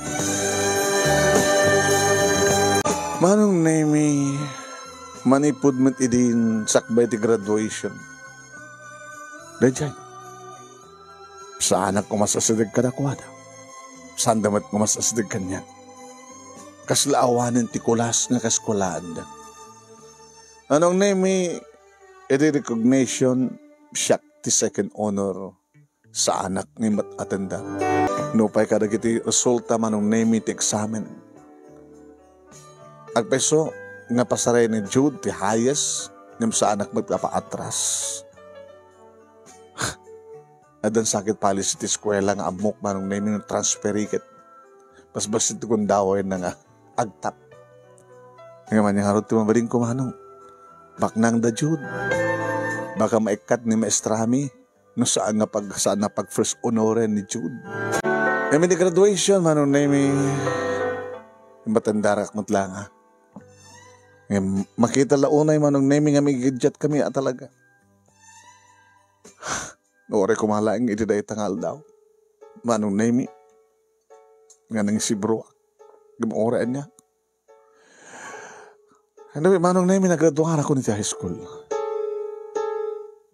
Manong Nemi, manipud met idin sakbay ti graduation. Daydiay. Saanak koma nga asideg kadakuada. Saanda met koma nga asideg kaniak. Kasla awanen ti kulas nga kaskulaanda. Manong Nemi, iti recognition, siak ti second honor. Saanak nga immat-atenda. Nupay kadagiti resulta, Manong Nemi, ti eksamen. Agpayso nga pasaraya ni Jude ti highest, ngem saanak met nga paatras. Addan sakit policy ti eskuela nga ammok, Manong Nemi, no transferi ket basbassit ti kundawayenna nga agtap. Ngem ania ngarud ti mabalinko, Manong? Baknang da Jude. Baka maikkat ni maestrami no saan nga pag-, saan nga pag-first honoren ni Jude. Ngem iti graduation, Manong Nemi, immatendarak met laeng, ah. Ngem makita la unay, Manong Nemi, nga migiddiat kami a talaga. Uray koma laeng iti dayta nga aldaw, Manong Nemi, nga nangsibroak. Ngem uray ania. Anyway, Manong Nemi, nagraduarakon iti high school.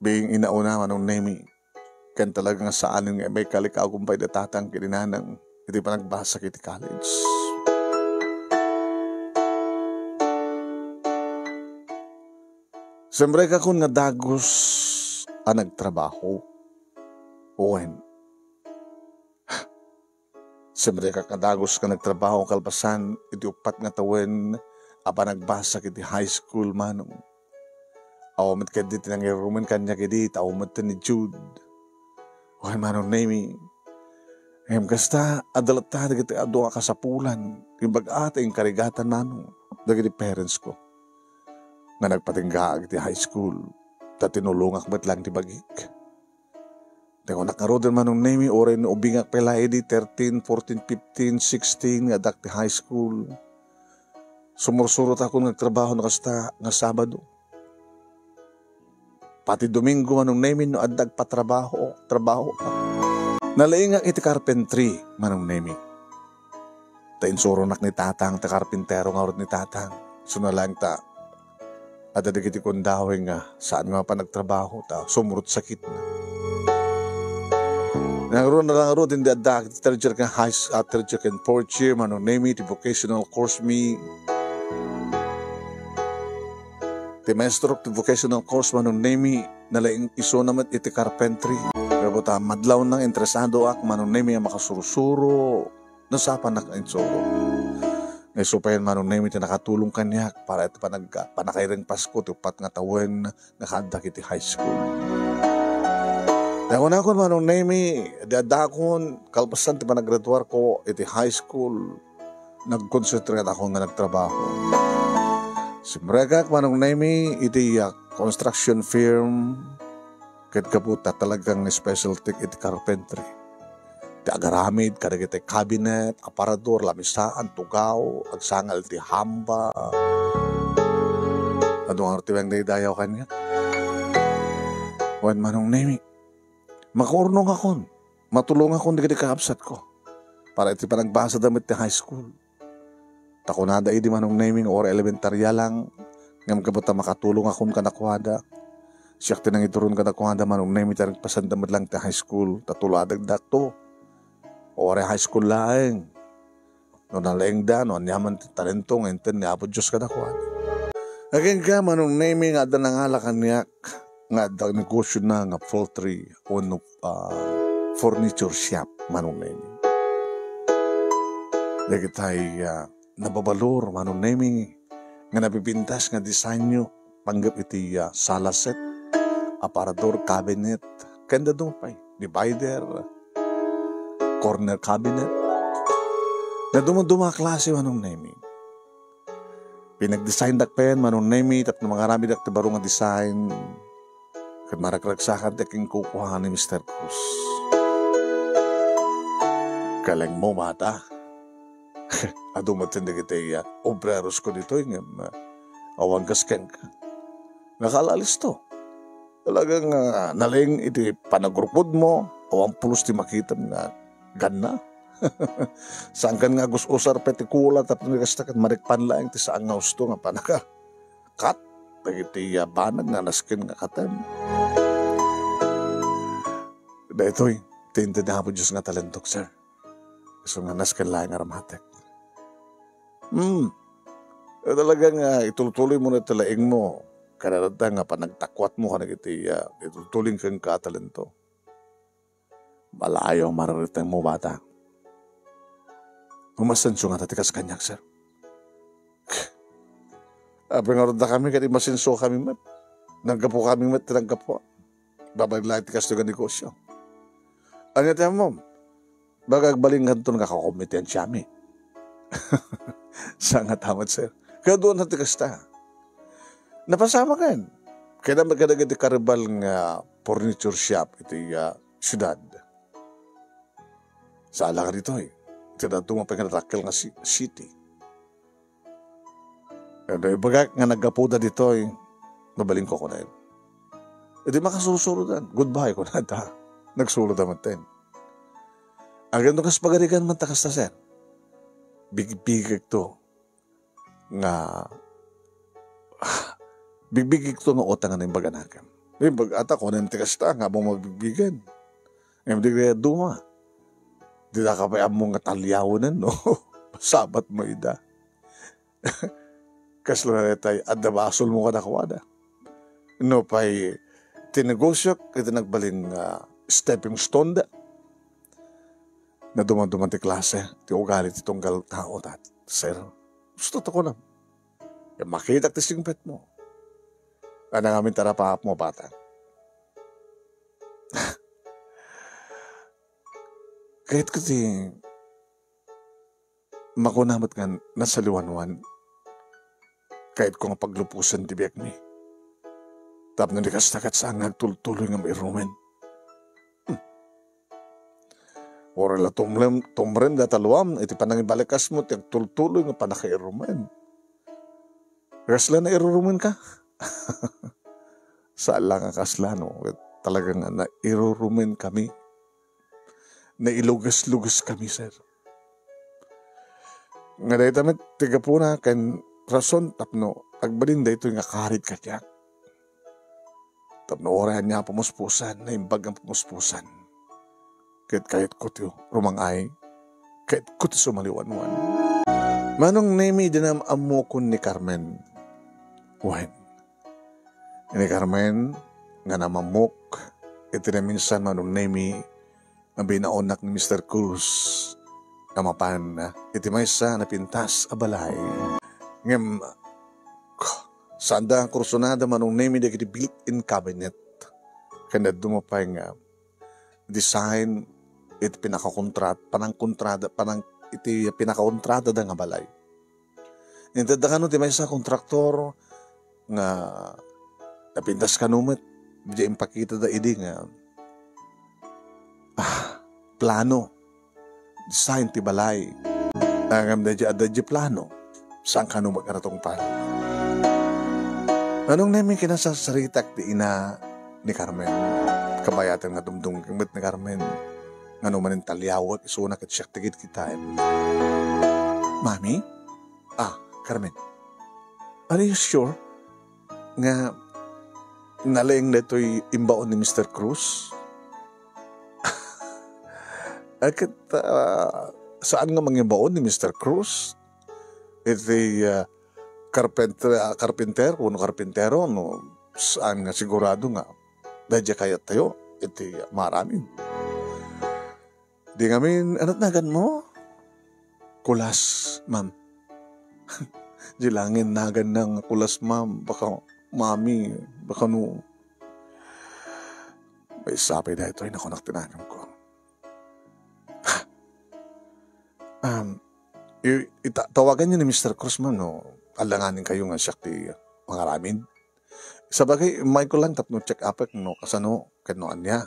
Being inauna, Manong Nemi, ken talaga nga saanen nga maikalikawkon pay da tatang ken ni nanang iti panagbasa iti college. Simrekakon nga dagus a nagtrabaho. Wen, simrekak nga dagus nga nagtrabaho kalpasan iti uppat nga tawen a panagbasa iti high school, Manong. Awan met ketdi ti nangirumen kaniak idi, ta awan met ni Jude. Wen, Manong Nemi. Ngem kasta, adda latta dagiti adu a kasapulan, imbag-a ta inkarigatan, Manong, dagiti parents ko nga nagpatinggaak iti high school, ta tinulongak met laeng ti bagik. Ti kunak ngaruden, Manong Nemi, uray no ubingak pay la idi thirteen, fourteen, fifteen, sixteen nga addak ti high school, sumursurotakon nga agtrabaho no kasta nga Sabado. Pati Domingo, Manong Nemi, no adda agpatrabaho, trabaho. Nalaingak iti carpentry, Manong Nemi. Ta insuronak ni tatang, ta karpintero ngarud ni tatang. Isuna laeng ta adda dagiti kundawayen nga saan nga mapan agtrabaho, ta sumurot sakitna. Nangruna la ngarud, indi adda iti third year ken high s-, ah, third year ken fourth year, Manong Nemi, ti vocational course mi. Ti maestro ti vocational course, Manong Nemi, nalaing isuna met iti carpentry. Ita madlaw nang interesadoak, Manong Nemi, a makasursuro no sapanak nga insuro. Nga isu payen, Manong Nemi, ti nakatulong kaniak para iti panag-, pannakaireng Pasko ti uppat nga tawen nga kaaddak iti high school. Ti kunakon, Manong Nemi, di addakon, kalpasan ti panagraduarko iti high school, nagkonsentrate ako nga nagtrabaho. Simrekak, Manong Nemi, iti, ah, construction firm, ket gapu ta talagang specialty iti carpentry. Ti agaramid kadagiti cabinet, aparador, lamisaan, tugaw, agsangal ti hamba. Adu nga ti daydayaw kaniak. Wen, Manong Nemi, makaurnongakon, matulongakon dagiti kakabsatko para iti panagbasada met ti high school. Ta kunada idi, Manong Nemi, nga uray elementaria lang, ngem gapu ta makatulongakon kadakuada, siak ti nangituron kadakuada, Manong Nemi, ta nagpasanda met lang ti high school, ta tulo a dagdakto. Uray high school laeng. No nalaingda, no aniaman ti talento nga inted ni Apo Dios kadakuada. Agingga, Manong Nemi, nga adda nangala kaniak nga adda negosiona nga poultry wenno, ah, furniture shop, Manong Nemi. Dagitay, ah, nababalor, Manong Nemi, nga napipintas nga disaynyo, panggep iti, ah, sala set, aparador, cabinet, ken dadduma pay, divider, corner cabinet. Dadduma-duma a klase, Manong Nemi. Pinagdesigndak pen, Manong Nemi, tapno mangaramidek ti baro nga design ket maragragsakan ti kinkukua ni Mister Cruz. Kalengmo, bata. Adu met dagiti, ah, obrerosko ditoy ngem, ah, awan kas kenka. Nakaalalisto. Talagang, ah, nalaing iti panagurpodmo, awan pulos ti makitam nga ganna. Saankan nga agus-usar pay ti kula tapno kasta ket marikpan laeng ti saan nga husto nga panaka-cut dagiti, ah, banag nga nasken nga katem. Daytoy ti inted ni Apo Dios nga talentok, sir. Isu nga nasken laeng nga aramatek. Hmm. Eh, talaga nga itultuloy mo na ti laingmo. Kada nga panagtakuatmo kadagiti, ah, itultuloy kenka a talento. Malayo a mararitengmo, bata. Umasenso ngata ti kas kaniak, sir. Apay ngarud dakami ket imasenso kami met. Naggapu kami met ti naggapu. Babaen laeng ti kastoy nga negosyo. Ania ti ammom? Baga agbalinkanton nga kakompetensiami. Saan ngata met, sir. Kaduana ti kasta. Napasamaken. Kaya naman kadagiti karibal nga furniture shop iti, ah, siudad. Saan la nga ditoy. Iti dadduma pay nga dakkel nga si-, city. Kada ibagak nga naggapuda ditoy, nabalinko kunen. Idi makasursurodan, goodbye, kunada. Nagsuroda metten. Agano kas pagarigan man ta kasta, sir? Bigbigekto nga, bigbigekto nga utang nga naimbag anakem. Imbag ata, kunem ti kasta, nga mo mabigbigen. Ngem di kaya duma. Di da ka pay ammo nga taliawenen, no? Sabat mo ida. Kasla daytay, adda basolmo kadakuada. No pay, ti negosiok, iti nagbalin nga stepping stone da. Nadumaduman ti klase, ti ugali ti tunggal tao, tat-, sir. Gusto to ko lang. Ya, makitak ti singpetmo. Ano nga min tarapaap mo, bata? Kayatko ti makuna met nga nasaliwanwan. Kayatko nga pagluposen ti biagmi. Tapno di kasta ket saan nga agtultuloy nga mairumen. Hmm. Uray la tumlem-, tumrem data luam iti panangibalikas mo ti agtultuloy nga pannakairumen. Kasla nairurumen ka? Saan la nga kasla, no? Talaga nga nairurumen kami. Nailuges-luges kami, sir. Nga dayta met ti gapuna ken rason tapno agbalin daytoy nga karit kaniak. Tapno uray ania a pamuspusan, naimbag nga pamuspusan. Ket kayatko ti rumang-ay, kayatko ti sumaliwanwan. Manong Nemi, di nam-ammokon ni Carmen. Wen, ni Carmen, nga namammok, iti naminsan, Manong Nemi, nga binaonnak ni Mister Cruz nga mapan iti maysa a napintas a balay. Ngem, saanda nga kursunada, Manong Nemi, dagiti built-in cabinet. Ken dadduma pay nga design iti pinakakontrat-, panangkontrada, panang-, iti pinakakontradada nga balay. Inted da kano ti maysa a kontraktor nga napintas kano met, diay impakitada idi nga, ah, plano, design ti balay. Ngem daydi adda diay plano, saan kano met nga natungpal. Manong Nemi, kinasarsaritak ti ina ni Carmen. Kabayaten nga dumdumngeg met ni Carmen. Ngano manen taliawek isuna ket siak ti kitaem. Mami? Ah, Carmen. Are you sure nga nalaing daytoy imbaon ni Mister Cruz? Ket, ah, saan nga mangimbaon ni Mister Cruz? Iti, ah, karpenter-, ah, karpenter, wenno karpintero, no, saan nga sigurado nga daydi kayattayo iti maaramid. Di ngamin, ano naganmo? Kulas, ma'am. Di langin nagan na nga kulas, ma'am. Baka, mami, baka no, may sapay daytoy, nakunak ti naganko. Um, i-, ita-, tawagan niyo ni Mister Cruz, ma'am, no? Alanganin kayo nga siak ti mangaramid. Sabagay, may ko lang tapno check up no kasano, ken no ania.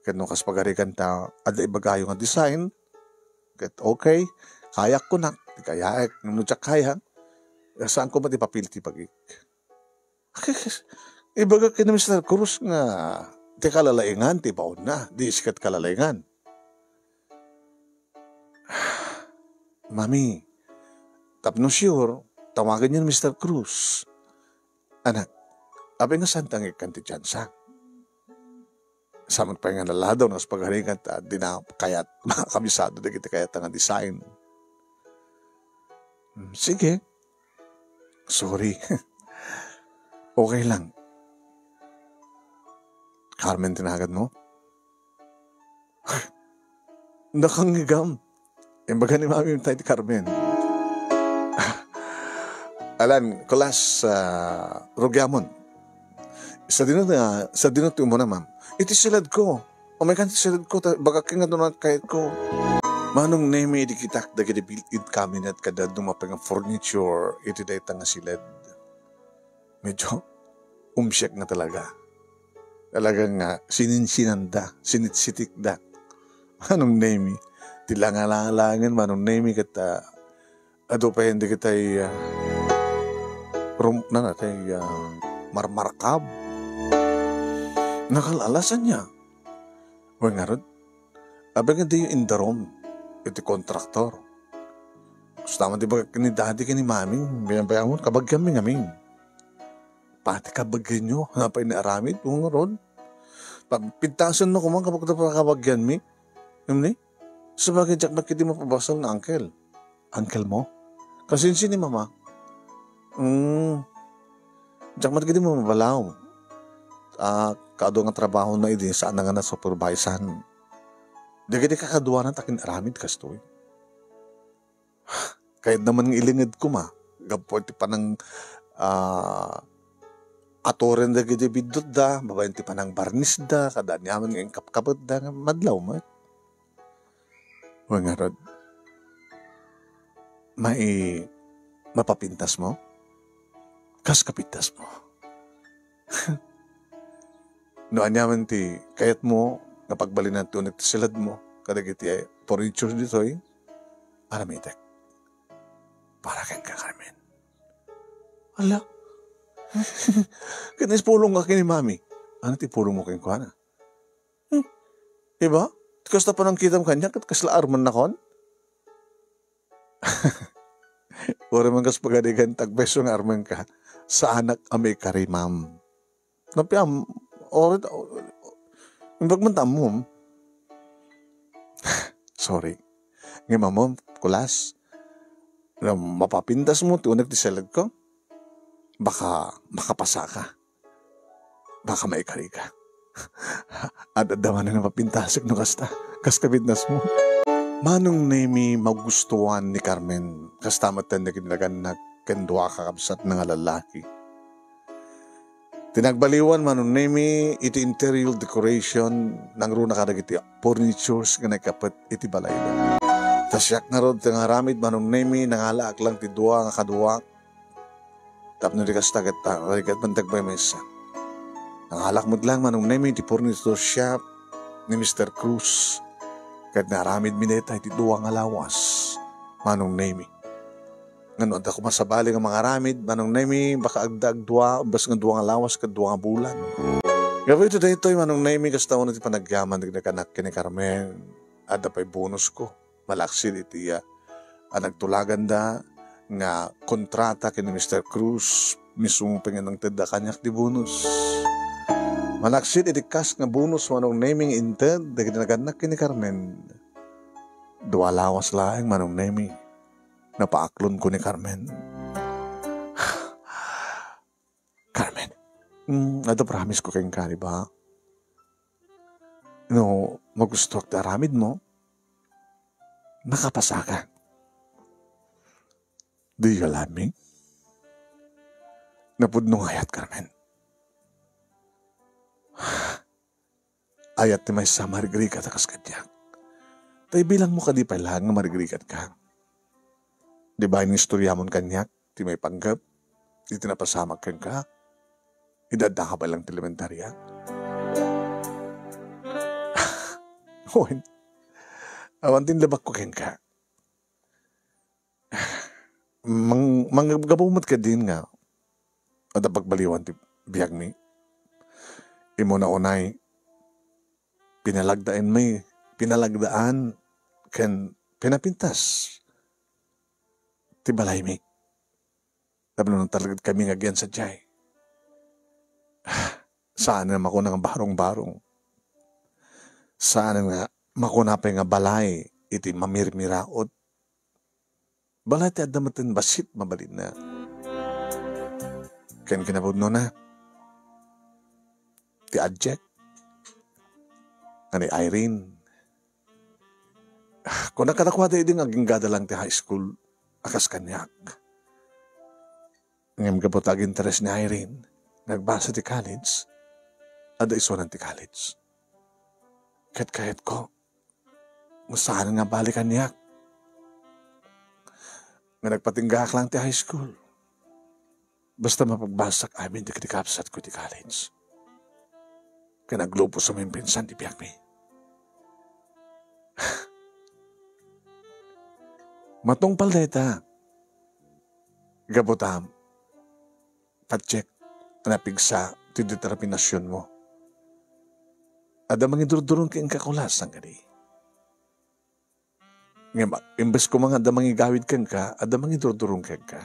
Ket no kas pagarigan ta adda ibagayo nga design, ket okay, kayak kunak, ti kayaek, ngem no diak kaya, saanko met ipapil ti bagik. Ibagak ken ni Mister Cruz nga ti kalalaingan ti ibaonna, di isket kalalaingan. Mami, tapno sure, tawagen niyo ni Mister Cruz. Anak, apay nga saanta nga ikkan ti tiyansa? Sa met pay nga naladaw no kas pagarigan ta dina kayat makakabisado dagiti kayat nga design. Hmm, sige. Sorry. Okay lang. Carmen ti naganmo? Nakangngegam. Imbaga ni Mami tayo ti Carmen. Alan, kulas, ah, rugiamon. Sadino nga, sadino ti umuna, ma'am? Iti siledko. Umay kan ti siledko, ta-, bagak nga dunay kayatko. Manong Nemi, idi kitak dagiti built-in cabinet ket dadduma pay nga furniture iti dayta nga siled. Medyo umsiek nga talaga. Talaga nga sininsinanda, sinitsitikda. Manong Nemi, ti langalangen, Manong Nemi, ket, ah, adu pay dagitay, ah, rum-, nana, tay, ah, marmarkab. Nakal-alasan niya. Wen ngarud, apay nga diyo indarum iti kontraktor? Kasta man ti bagak ni Daddy ken ni Mami, bayam-bayamon, kabagianmi ngamin. Pati kabagianyo, napay ni aramid, wen ngarud. Pagpintasen no kuman, kapag kabagianmi, Emily? Sabagay, diak met ketdi mapabasol nga uncle. Uncle mo? Kasinsi ni Mama? Mm. Diak met ketdi mabalaw. Ah, kaadu nga trabaho na idi, saan na nga na-supervisean. Dagiti kakaduanan ta kin-aramid kastoy. Kayatna man nga ilinged koma, gapu ti panang, ah, aturen dagiti biddutda, babaen ti panangbarnisda, kada aniaman nga inkapkapetda, nga madlaw met. Wen ngarud, mai-, mapapintas mo? Kas kapintas mo? No aniaman ti kayatmo nga pagbalinan ti unek ti siledmo kadagiti furniture ditoy, aramitek. Para kenka, Carmen. Ala. Ket naipulongka ken ni Mami. Ano ti ipulongmo kenkuana? Hmm. Iba? Kasta panangkitam kaniak, ket kasla armennakon? Uray man kas pagarigan, tagpayso nga armenka. Saanak a maikari, ma'am. Napiam, uray, imbag man ta ammom. Sorry. Ngem ammom, kulas. Mapapintas mo ti unek ti siledko? Baka makapasaka. Baka maikari ka. Ad-adda manen a mapintasek no kasta. Kas kapintasmo. Manong Nemi, magustuan ni Carmen. Kasta met dagiti nagannak ken dua a kakabsatna nga lallaki. Ti nagbaliwan, Manong Nemi, iti interior decoration, nangruna kadagiti furnitures nga naikapet iti balayda. Ta siak ngarud ti nangaramid, Manong Nemi, nangalaak lang ti dua nga kaduak. Tapno di kasta ket, ah, rigat man ti agpaymaysa. Nangalak met lang, Manong Nemi, ti furniture shop ni Mister Cruz. Ket naaramidmi dayta iti dua nga lawas, Manong Nemi. Ngem no adda koma sabali nga mangaramid, Manong Nemi, baka agda agdua, bas nga dua nga lawas ket dua nga bulan. Gapu iti daytoy, Manong Nemi, kasta unay ti panagyaman ti nakanak ken ni Carmen. Adda pay bonusko. Malaksid iti, ah, a nagtulaganda nga kontrata ken ni Mister Cruz, mismo pay nga nangtedda kaniak ti bonus. Malaksid iti kas nga bonus, Manong Nemi, nga inted dagiti nagannak ken ni Carmen. Dua lawas laeng, Manong Nemi. Napaaklonko ni Carmen. Carmen, mm, adda promise ko kenka, di ba? No magustuak ti aramidmo, makapasaka. Do you love me? Napudno nga ayat, Carmen. Ayat ti maysa a marigrigat a kas kaniak. Ta ibilangmo kadi pay laeng nga marigrigat ka. Di ba inistoriamon kaniak ti maipanggep iti napasamak kenka? Idi adda ka pay lang ti elementaria. Wen, awan ti inlabakko kenka. Mang-, manggabu met kadin nga adda pagbaliwan ti biagmi. Immuna unay, pinalagdaanmi, pinalagdaan ken pinapintas ti balaymi. Tapno nagtalged kami nga agyan sadiay. Saan nga makuna nga barong-barong. Saan nga makuna pay nga balay iti mamirmiraot. Balay ti adda met ti bassit mabalinna. Ken kinapudnona, ti abjek nga ni Irene. Kuna kadakuada idi nga aginggada lang ti high school a kas kaniak. Ngem gapu ta aginteres ni Irene nga agbasa ti college, adda isunan ti college. Ket kayatko, saan nga bali kaniak nga nagpatinggaak lang ti high school. Basta mapagbasak amin dagiti kabsatko iti college. Ken aglubos a maminsan ti biagmi. Matungpal dayta. Gapu ta, patiek a napigsa ti determinasionmo. Adda mangidurdurong kenka, kulas, sangkadi. Ngem, imbes koma nga adda mangigawid kenka, adda mangidurdurong kenka.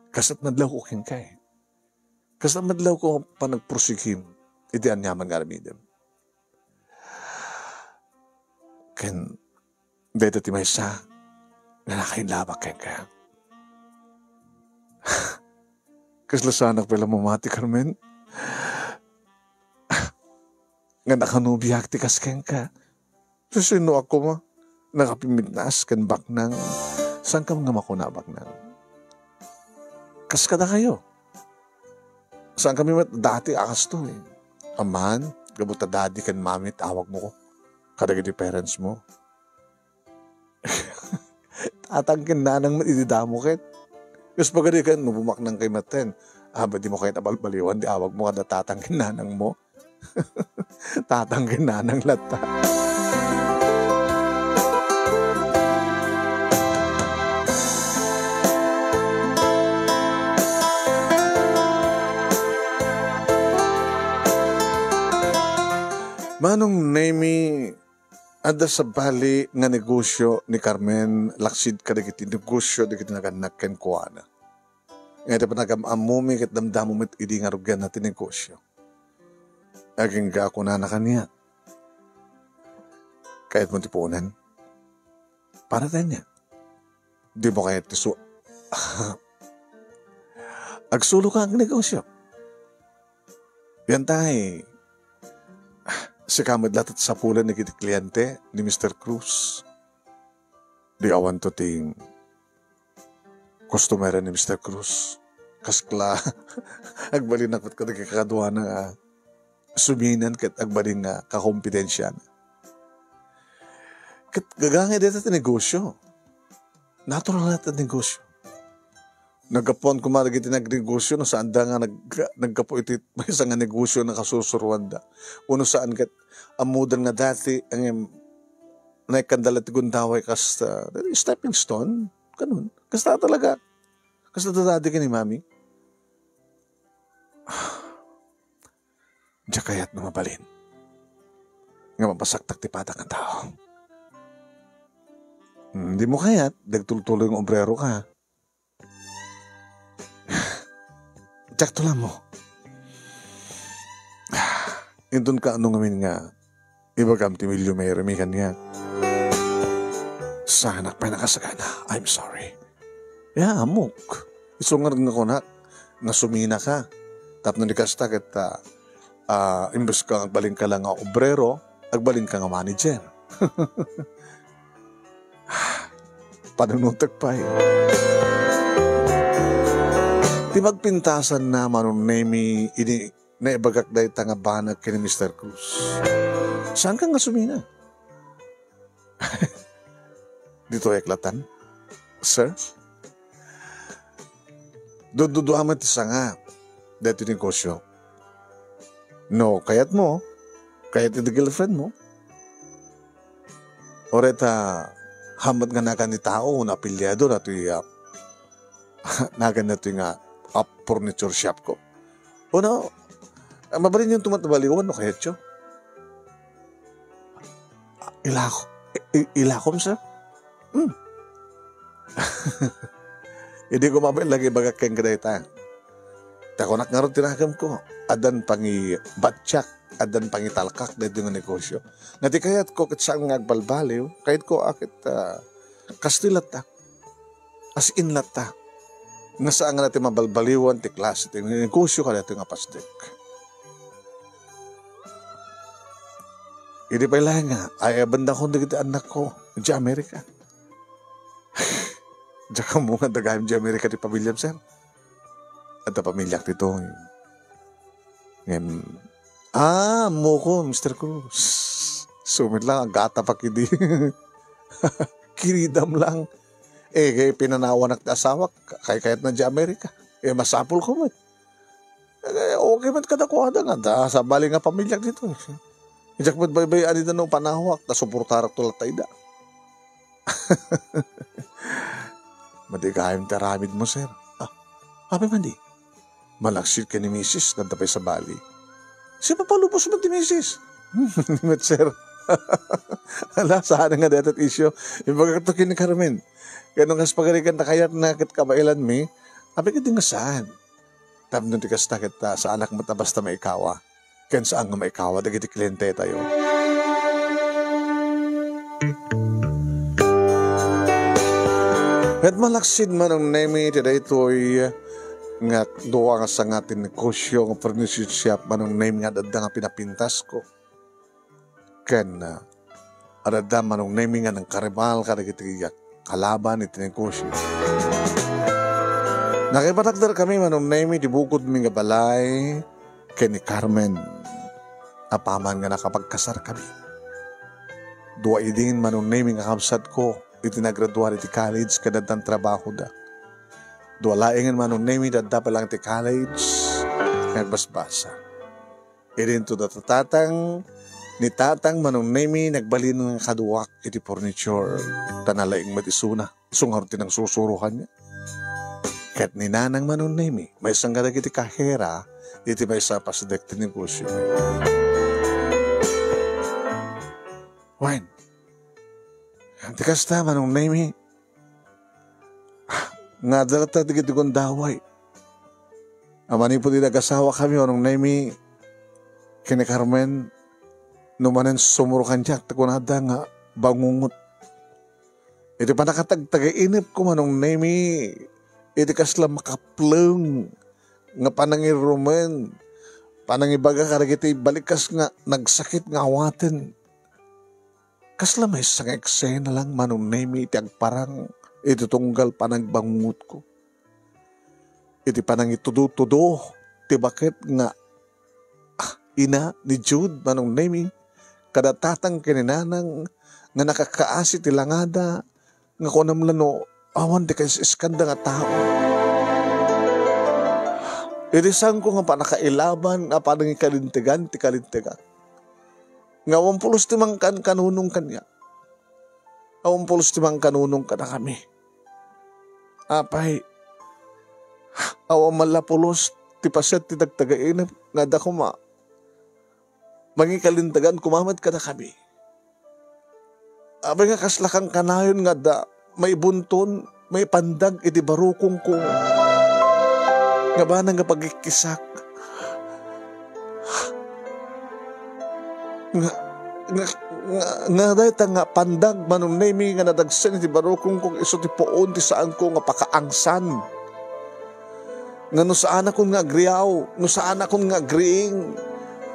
Kasat madlawko kenka, eh. Kasat madlawko panagpursigim iti aniaman nga aramidem. Ken dayta ti maysa nga nakailabak kenka. Kasla saanak pay la mamati, Carmen, nga nakanubiak ti kas kenka. Susino a koma, nakapimitnas ken baknang, saan ka nga makuna a baknang? Kas kadakayo. Saan kami met dati a kastoy? Aman, gapu ta daddy ken mommy ti awagmo kadagiti parents mo. Tatang ken nanang met iti damo ket. Kas pagadi ken no bumaknang kay maten. Aba, dimo kayat a balbaliwan ti awagmo kada tatang ken nanang mo. Tatang ken nanang latta. Manong Nemi, adda sabali nga negosio ni Carmen laksid kadagiti negosio dagiti nagannak kenkuana. Nga iti panagam-ammomi ket damdamo met idi nga rugianna ti negosio. Agingga kunana kaniak, "Kayatmo ti puonen? Para ta ania? Dimo kayat ti su-" Agsulo ka ag negosio. Yan tay, Sika met latta ti sapulen dagiti kliente ni Mister Cruz. Di awanto ti customer ni Mister Cruz. Kasla, agbalinak met kadagiti kakaduana nga suminan ket agbalin nga kakompetensiana. Ket gagangay dayta ti negosio. Natural dayta ti negosio. Naggapuan koma dagiti nagnegosio no saanda nga nag-, naggapu iti maysa nga negosio nga kasusuroanda. Wenno saan ket ammoda nga dati, ngem naikkanda la ti gundaway kas, ah, stepping stone. Ganun. Kasta talaga. Kasta dati ken ni Mami. Diak kayat no mabalin nga mapasaktak ti padak nga tao. Hmm, di mo kayat, dagtultuloy nga obrero ka. Diak to la mo. Inton kaano ngamin nga ibagam ti milyo Mary mi kaniak. Saanak pay nakasagana. I'm sorry. Ya, ammok. Isu ngarud nga kunak, nga sumina ka. Tapno di kasta ket, ah, ah, imbes ka agbalin ka lang nga obrero, agbalin ka nga manager. Panunutek pay. Ti magpintasan na Manong Nemi, idi naibagak dayta nga banag ken ni Mister Cruz. Saan ka nga sumina? Ditoy aklatan, sir? Dududua met ti sanga daytoy negosio. No, kayat mo, kayat iti girlfriend mo. Uray ta, hammet nga nagan ti tao, no apelyado, datoy, ah, nagan datoy nga, ah, furniture shop ko. O no, ah, mabalin yun tumat baliwan, no, kayat yo? Ilako-, i-, i-, ilakom, sir? Hmm. Idi kumaben lagi bagak ken kadayta. Ta kunak ngarud ti nakemko, addan pangibattiak, addan pangitalkak daytoy nga negosio. Nga ti kayatko ket saan nga agbalbaliw, kayatko a ket, ah, kastoy latta. As in latta. Nga saan nga ti mabalbaliwan ti klase ti negosio kadaytoy nga pasdek. Idi pay laeng nga, ay, abandakon dagiti annakko, di Amerika. Diak ammo nga dagayem di Amerika ti pamiliam, sir. Adda pamiliak ditoy. Ngem, ah, ammoko, Mister Cruz. Sumit lang, agatapak idi. Kiridam lang. Eh, kay pinanawanak ti asawak, kay kayat na di Amerika. Eh, masapul ko met. Eh, okay met kadakuada nga, da, sabali nga pamiliak ditoy. Diak met baybay-an ida no panawak, ta suportarak to latta ida. Madi gayam ti aramid mo, sir. Ah, apay man di? Malaksid ken ni misis, adda pay sabali. Sipapalubos met ti misis. Met, sir. Ala, saan nga dayta ti isyu. Imbagak to ken ni Carmen. Ken no kas pagarigan ta kayat na ket kabaelan mi, apay ket di nga saan. Tapno ti kasta ket, ah, saanak met a basta maikawa. Ken saan nga maikawa dagiti klientetayo. Ket malaksid Manong Nemi ti daytoy nga dua nga sanga ti negosio nga furniture shop, Manong Nemi, nga adda nga pinapintasko. Ken, ah, adda Manong Nemi nga nangkaribal kadagiti kalaban iti negosio. Nakipatakderkami Manong Nemi ti bukodmi nga balay ken ni Carmen. Apaman nga nakapagkasarkami. Dua idin Manong Nemi nga kabsatko iti nagraduar iti college ken addan trabahoda. Dua laengen Manong Nemi ti adda pa lang ti college nga agbasbasa. Idinto da tatang, ni tatang Manong Nemi nagbalin nga kaduak iti furniture, ta nalaing met isuna, isu ngarud ti nangsusurokanna. Ket ni nanang Manong Nemi, maysa nga dagiti kahera iti maysa a pasdek ti negosio. Wen, ti kasta, Manong Nemi, nga adda latta dagiti gundaway. A manipud idi agasawakami, Manong Nemi, ken ni Carmen, no manen sumurokan diak, ta kunada nga bangungot. Iti pannakatagtagainepko, Manong Nemi, iti kasla makapleng nga panangirumen, panangibaga kadagiti balikas nga nagsakit nga awaten. Kasla maysa nga eksena lang, Manong Nemi, ti agparang iti tunggal panagbangungot ko. Iti panangitudo-tudo ti baket nga, ah, ina ni Jude, Manong Nemi, kada tatang ken inanang nga nakakaasi ti langada, nga kunam la no awan ti kaisiskan da nga tao. Iti saanko nga panakailaban nga panangikalintegan ti kalintegak. Nga awan pulos ti mangkankanunong kaniak. Awan pulos ti mangkanunong kadakami. Apay, awan man la pulos ti paset ti nagtagainep nga adda koma mangikalintegan koma met kadakami. Apay nga kasla kankanayon nga adda maibunton, maipandag iti barukongko nga banag nga pagikkisak. Nga, nga, nga, nga dayta nga pandag, Manong Nemi, nga nadagsen iti barukongko, isu ti puon ti saanko nga pakaangsan. Nga no saanakon nga agriaw, no saanakon nga agriing,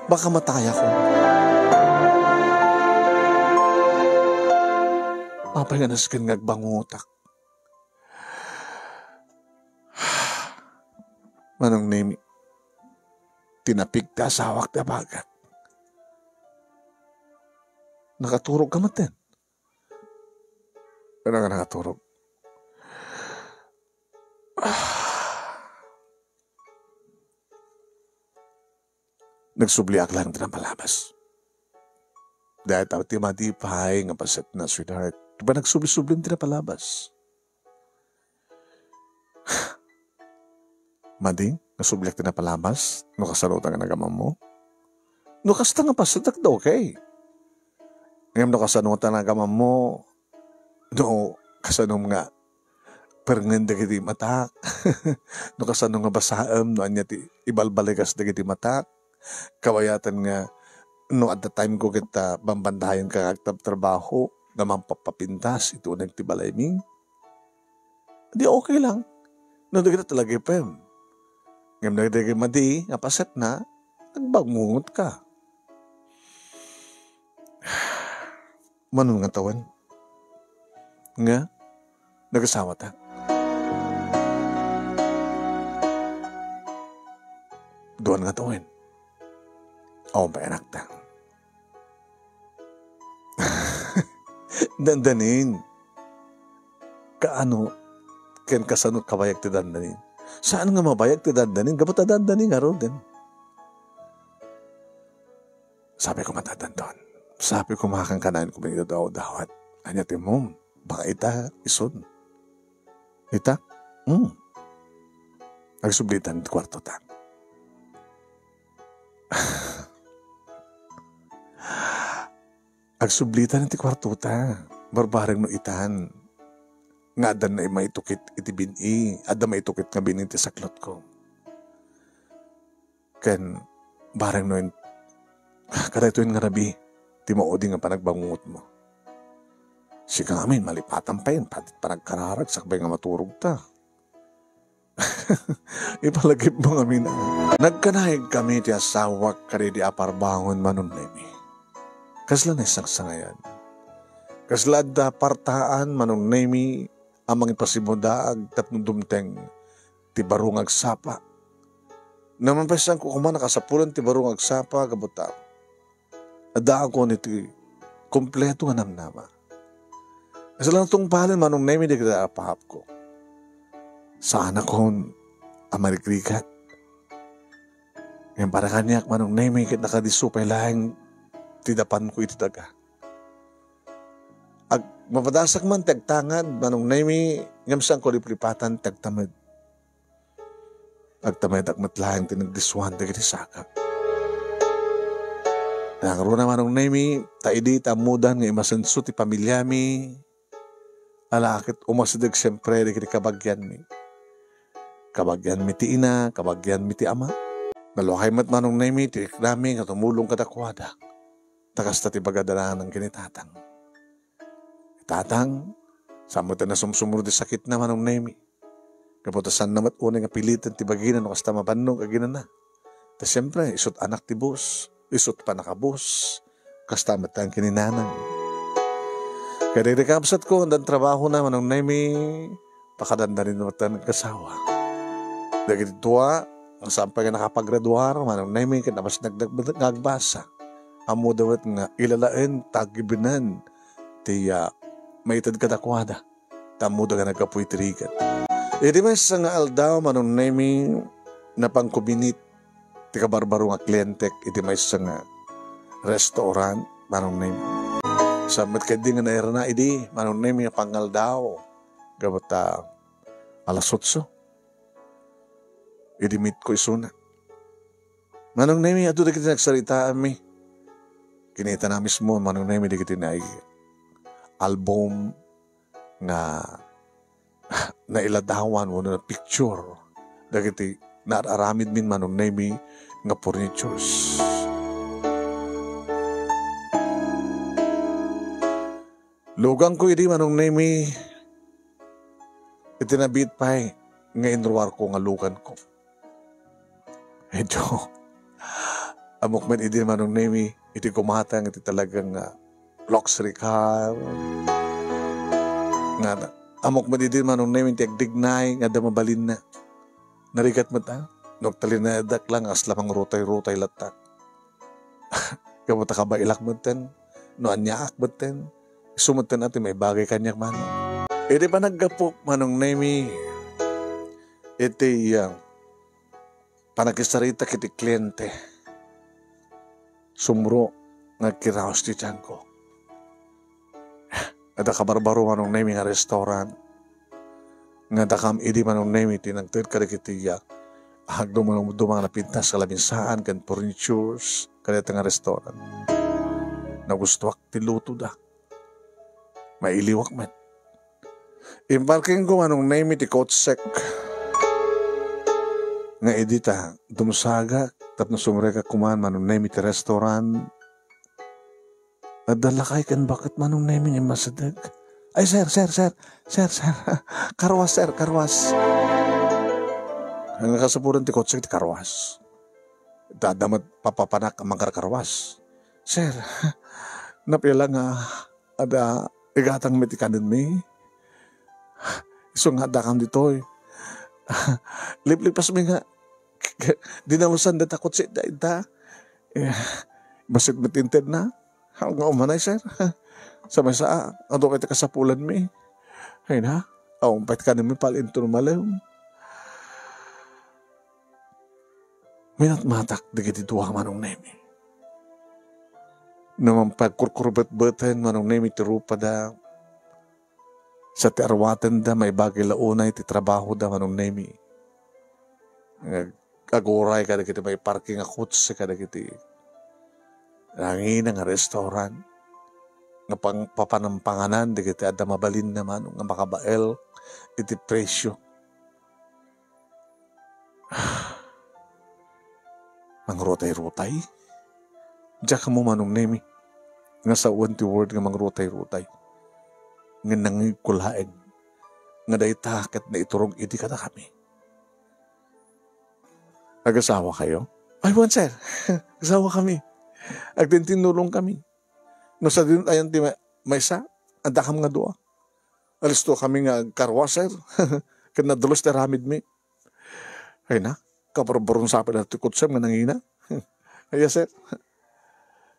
baka matayakon. Apay nga nasken nga agbangutak. Manong Nemi, tinapik ti asawak ti abagat. Nakaturog ka met, ten? Ano nga nakaturog? Nagsubliak lang ti napalabas. Dayta ti madi pay nga paset na, sweetheart. Di ba nagsubli-subli ti napalabas? Madi, nasubliak ti napalabas, no kasano ta nga nagamammo? No kasta nga paset, okay. Ngem no kasano ta nagamammo, no kasano nga perngen dagiti matak. No kasano nga basaem no ania ti ibalbalikas dagiti matak. Kabayatan nga no adda time ko ket, ah, bambandayan ka nga agtrabtrabaho nga mangpapapintas iti uneg ti balaymi. Di okay lang. No dagita talagipem. Ngem dagiti madi nga paset na, nagbangungot ka. Mano nga tawen nga nagasawa ta? Duan nga tawen. Awan pay anakta. Dandanin. Kaano ken kasano kabayag ti dandanin? Saan nga mabayag ti dandanin? Gapu ta dandanin ngaruden. Sabi ko, matadanton. Sabi ko, makankanayon ko man iti daw-dawat. Ania ti mom? Baka ita, isun. Ita? Hmm. Agsublitan ti kwarto ta. Agsublitan ti kwarto ta. Barbareng no itan. Nga adda na maitukit iti bin-i. Adda maitukit nga bin-i ti saklotko. Ken bareng no in-, kadaytoyen nga rabii ti maudi nga panagbangungotmo. Sika ngamin, malipatan pay, pati panagkararag, sakbay nga maturog ta. Ipalagipmo ngamin, a. Nagkanayon kami ti asawak kadaydi a parbangon, Manong Nemi. Kasla naisangsangayan. Kasla adda partaan, Manong Nemi, a mangipasimudaag tapno dumteng ti baro nga agsapa. Namanpasanko koma nakasapulan ti baro nga agsapa, gapu ta addaakon iti kompleto nga namnama. Kasla natungpalen, Manong Nemi, dagiti apapko. Saanakon a marigrigat. Ngem para kaniak, Manong Nemi, ket nakadisso pay laeng ti dapanko iti daga. Ag-, mapadasak man ti agtangad, Manong Nemi, ngem saanko liplipatan ti agtamed. Agtamedak met laeng ti nagdissuan dagiti sagak. Nangruna, Manong Nemi, ta idi ta ammodan nga imasenso ti familiami, ala ket umasideg siempre dagiti kabagianmi. Kabagianmi ti ina, kabagianmi ti ama. Nalukay met, Manong Nemi, ti riknami nga tumulong kadakuada. Ta kasta ti bagada laeng ken ni Tatang. Tatang, saan met a nasumsumro ti sakitna, Manong Nemi. Gapu ta saanna met unay nga piliten ti bagina no kasta mabannog aginana. Siempre, isu't anak ti boss, isu't pannakabus. Kasta met ang kininanang. Kadagiti kabsatko, addan trabahona, Manong Nemi, pakadandanin met nga asawa. Dagiti dua, nga saan pay nga nakapagraduar, Manong Nemi, ket napasnagda nga agbasa. Ammoda met nga ilalaen, tagibenen, ti, ah, maited kadakuada. Ta ammoda nga naggapu iti rigat. Iti maysa nga aldaw, Manong Nemi, napanko binit ti kabarbaro nga klientek iti maysa nga restaurant, Manong Nemi. Saan met ketdi nga nairna idi, Manong Nemi, nga pangaldaw, gapu ta alas otso. Idi meet ko isuna. Manong Nemi, adu dagiti nagsaritaanmi. Kinitana mismo, Manong Nemi, dagiti naay album nga nailadawan wenno na picture dagiti naar-aramidmin, Manong Nemi, nga furnitures. Luganko idi, Manong Nemi, iti nabiit pay nga inruarko nga luganko. Medyo ammok met idi, Manong Nemi, iti gumatang iti talagang, ah, luxury car. Nga, ammok met idi, Manong Nemi, ti agdignay nga adda mabalinna. Narigat met, ah, no agtalinaedak lang, asla mangrutay-rutay latta. Gapu ta kabaelak metten, no aniaak metten, isu metten a ti maibagay kaniak, Manong. Idi panaggapok, Manong Nemi, iti, ah, panakisaritak iti kliente, sumro nga agkiraos ti tianko. Adda kabarbaro, Manong Nemi, nga restaurant. Nga dakam idi, Manong Nemi, ti nagted kadagiti, ah, agdumduma nga napintas nga labinsaan ken furnitures kadayta nga restaurant. Nagustuak ti lutoda. Mailiwak met. Imparkingko, Manong Nemi, ti kotsek. Nga idi ta dumsagak tapno sumrekak koman, Manong Nemi, ti restaurant. Adda lakay ken baket, Manong Nemi, nga immasideg. Ay, sir, sir, sir. Sir, sir. Karwas, sir, karwas. Nga kasapulan ti kotsek ti karwas. Adda met papapanak a mangkarkarwas. Sir, napiala nga adda igatangmi ti kanenmi. Isu nga addakam ditoy. Liplipasmi nga dinalusan dayta kotse dayta. Eh, bassit met intedna. Nga umanay, sir. Sa maysa, adu pay ti kasapulanmi. Ay na, awan pay ti kanenmi pal inton malem. Minatmatak dagiti dua, Manong Nemi. No mapagkurkurbetbeten, Manong Nemi, ti rupada, sa ti arwatenda, maibagay la unay ti trabahoda, Manong Nemi. Nga aguray kadagiti maiparking a kotse kadagiti nangina nga restaurant nga pang-, papanampanganan dagiti adda mabalinna, Manong, nga makabael iti presyo. Mangrutay-rutay? Diak ammo, Manong Nemi, nga sawen ti word nga mangrutay-rutay. Ngem nangngegko laeng nga dayta ket naiturong idi kadakami. Agasawa kayo? Ay, wen, sir. Agasawa kami. Agtintinnulong kami. No sadin ayan ti may-, maysa, addakam nga dua. Alisto kami nga agkarwas, sir. Ket nadulus ti aramidmi. Ay na, kabarbaron sa pay ti kotsem nga nangina. Ay, sir.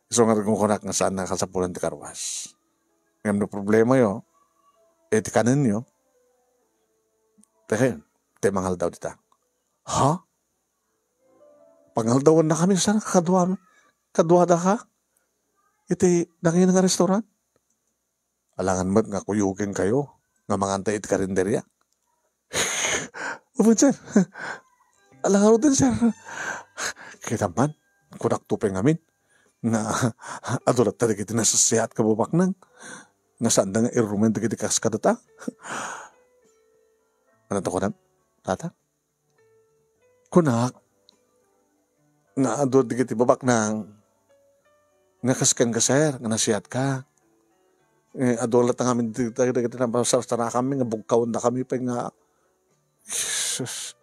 Isu nga kunkunak nga saan nga kasapulan ti karwas. Ngem no problema yo, eh, ti kanen yo, te, te mangaldaw dita. Ha? Pangaldawannakami, sir, kaduami. Kaduadaka? Iti nangina nga restaurant? Alangan met nga kuyogen kayo nga manganta iti karinderia. Apo, sir. Alangan uten, sir. Kita man, kunak to pay ngamin. Nga, adu latta dagiti nasasiat kababaknang. Nga saan da nga irumen dagiti kas kadata. Ano to, kunam? Tata? Kunak, nga adu dagiti babaknang nga kas kenka, sir, nga nasiatka. Eh, adu latta ngamin dagiti, dagiti napasarsarakami nga bugkawendakami pay nga, Jesus,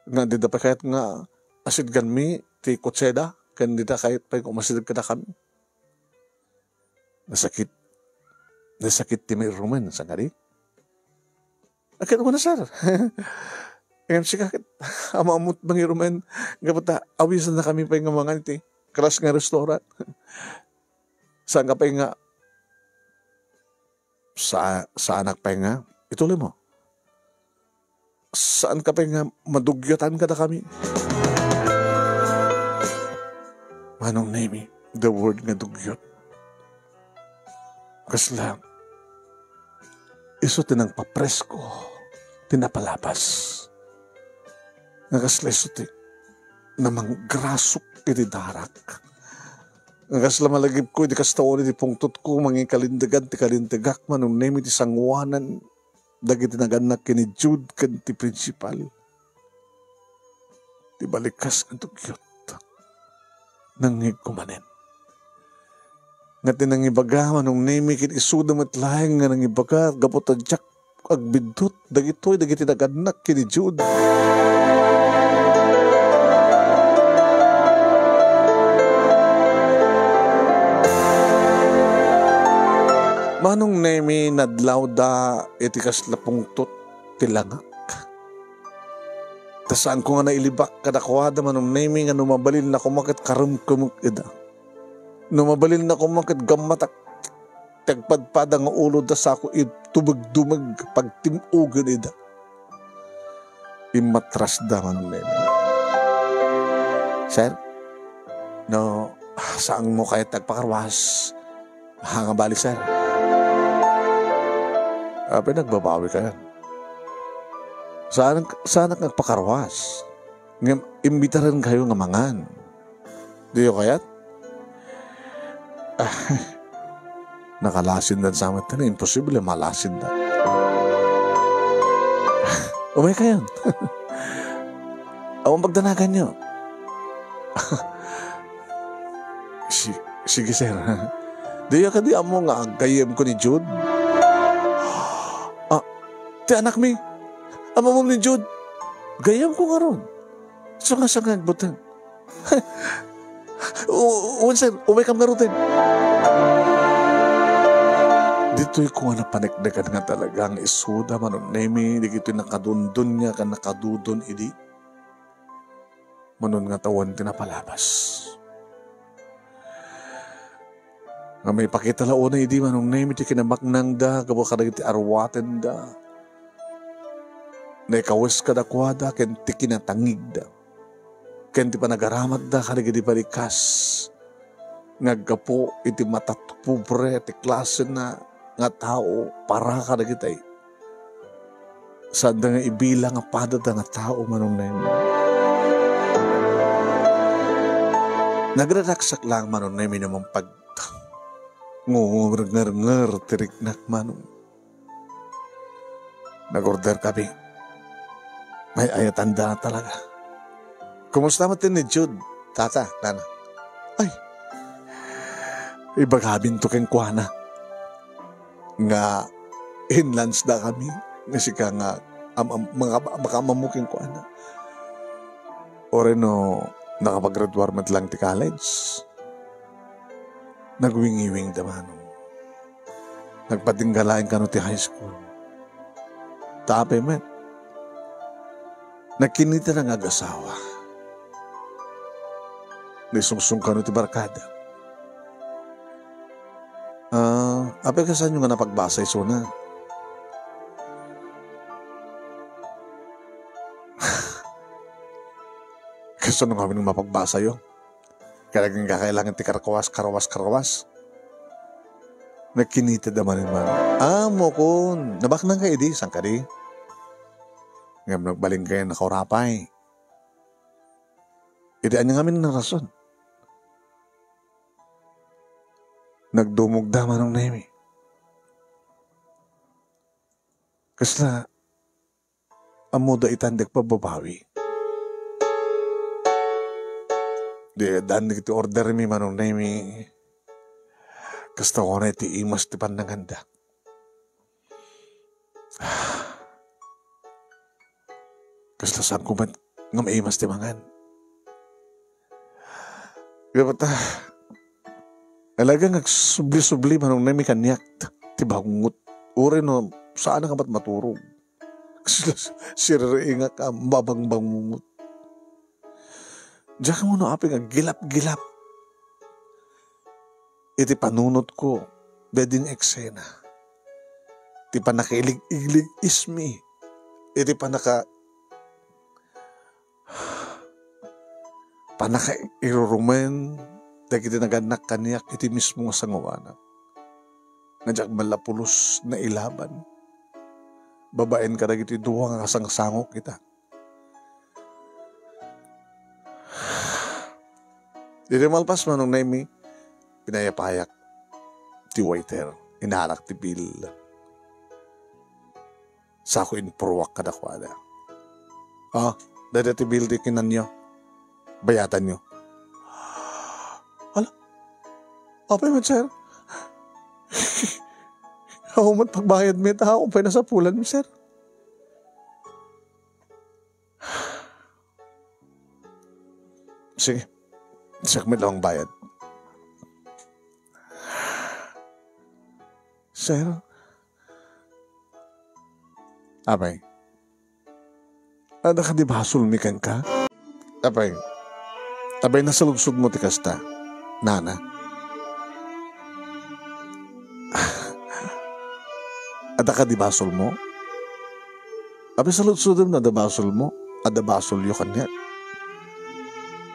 nga dida pay kayat nga asidganmi ti kutseda, ken dita kayat pay nga umasideg kadakami. Nasakit, nasakit ti mairumen, sangadi? Akin ko na, sir. Ngem sika ket, ammo met mangirumen, gapu ta awisannakami pay nga mangan iti klas nga restaurant. Saan ka pay nga, sa-, saanak pay nga, ituloy mo. Saan ka pay nga madugyotan kadakami? Manong Nemi, the word nga dugyot. Kasla, isu ti nangpapresko ti napalabas. Nga kasla isu ti namanggrasok iti darak. Nga kasla malagipko iti kasta iti pungtotko, mangikalindegan ti kalindegak, Manong Nemi, ti sangoanan dagiti nagannak ken ni Jude ken ti principal. Ti balikas nga dugyot. Nangngegko manen. Nga ti nangibaga, Manong Nemi, ket isuda met laeng nga nangibaga, gapu ta diak agbiddut dagitoy dagiti nagannak ken ni Jude. Manong Nemi, nadlawda iti kasla pungtot ti langak. Ta saanko nga nailibak kadakuada, Manong Nemi, nga no mabalinna koma ket karemkemek ida. No mabalinna koma ket gammatak ti agpadpada nga ulo da sako iti dumegdumeg, pagtim-ogen ida. Immatrasda, Manong Nemi. Sir, no saanmo kayat agpakarwas, ha nga bali, sir. Apay, nagbabawi kayan. Saan, saanak nga agpakarwas? Ngem imbitaren kayo nga mangan. Diyo kayat? Ah, nakalasindan sa amin. Imposible malasindan. Umay kayon. Awan pagdanagan nyo. Si-, sige, sir. Diyo kadi ammo nga gayyemko ni Jude? Ah, ti anakmi. Ammom ni Jude. Gayyemko ngarud. Sanga-sanga agbuteng. U-, wen, sir, umaykam ngaruden. Ditoy ko nga napaneknekan nga talaga nga isuda, Manong Nemi, dagitoy nakadundun nga kan nakadudon idi. Manon nga tawen ti napalabas. Nga maipakita la unay idi, Manong Nemi, ti kinabaknangda gapu kadagiti arwatenda. Naikawes kadakuada ken ti kinatangigda, ken ti panagaramatda kadagiti balikas nga aggapu iti matatopobre ti klasena nga tao para kadagitay. Saanda nga ibilang a padada nga tao, Manong Nemi. Nagradaksak lang, Manong Nemi, no mangpagngungurngernger ti riknak, Manong. Nag-order kami. May ayatanda talaga. Kumusta met ni Jude, tata, nana? Ay, ibagamin to kenkuana nga hinlansda kami, nga sika nga am-, am-, mga ba-, makaammo kenkuana. Uray no nakapaggraduar met lang ti college, nagwingiwingda, Manong. Nagpatingga laeng kano ti high school. Ta apay met, nagkinita na nga agasawa. Naisungsong kano ti barkada. Ah, apay, kasanyo nga napagbasa isuna? Kasano ngamin nga mapagbasayo? Kaya naging kakailangan ti karkawas, karwas, karwas. Nagkinita da man man. Amo kun, nabaknang ka idi, saan kadi? Ngem nagbalin kayo nakaurapay. Idi anya ngamin nga rason. Nagdumog da, Manong Nemi. Kasla, ammo da itan dek pababawi. Di dan dagiti order mi, Manong Nemi. Kasta ko na iti imas ti pannanganda. Kasla saan ko met nga maimas ti mangan. Kaya ta, talagang agsubli-subli manong Nemi kaniak ti bangngot. Uray no saan nga mat-, maturog. Siriringak a mabangbangmumut. Diak ammo no apay nga gilap-gilap iti panunotko, daydi nga eksena. Ti pannakailig-ilig ismi. Iti pannaka-, pannakairurumen dagiti nagannak kaniak iti mismo nga sanguanak. Nga diak met la pulos nailaban babaen kadagiti dua nga kasangsango kita. Idi malpas manong Nemi, pinayapayak ti waiter, inalak ti bill. Sako, inpruak kadakuada. "Ah, dayta ti bill ti kinanyo. Bayatanyo." "Ala, apay met, sir? Awan met pagbayadmi, ta awan pay nasapulanmi, sir." "Sige. Siak met la mangbayad." "Sir?" "Apay? Adda kadi basolmi kenka?" "Apay? Apay, nasaludsodmo ti kasta, nana? Adda kadi basolmo? Apay, saludsodem no adda basolmo? Adda basolyo kaniak?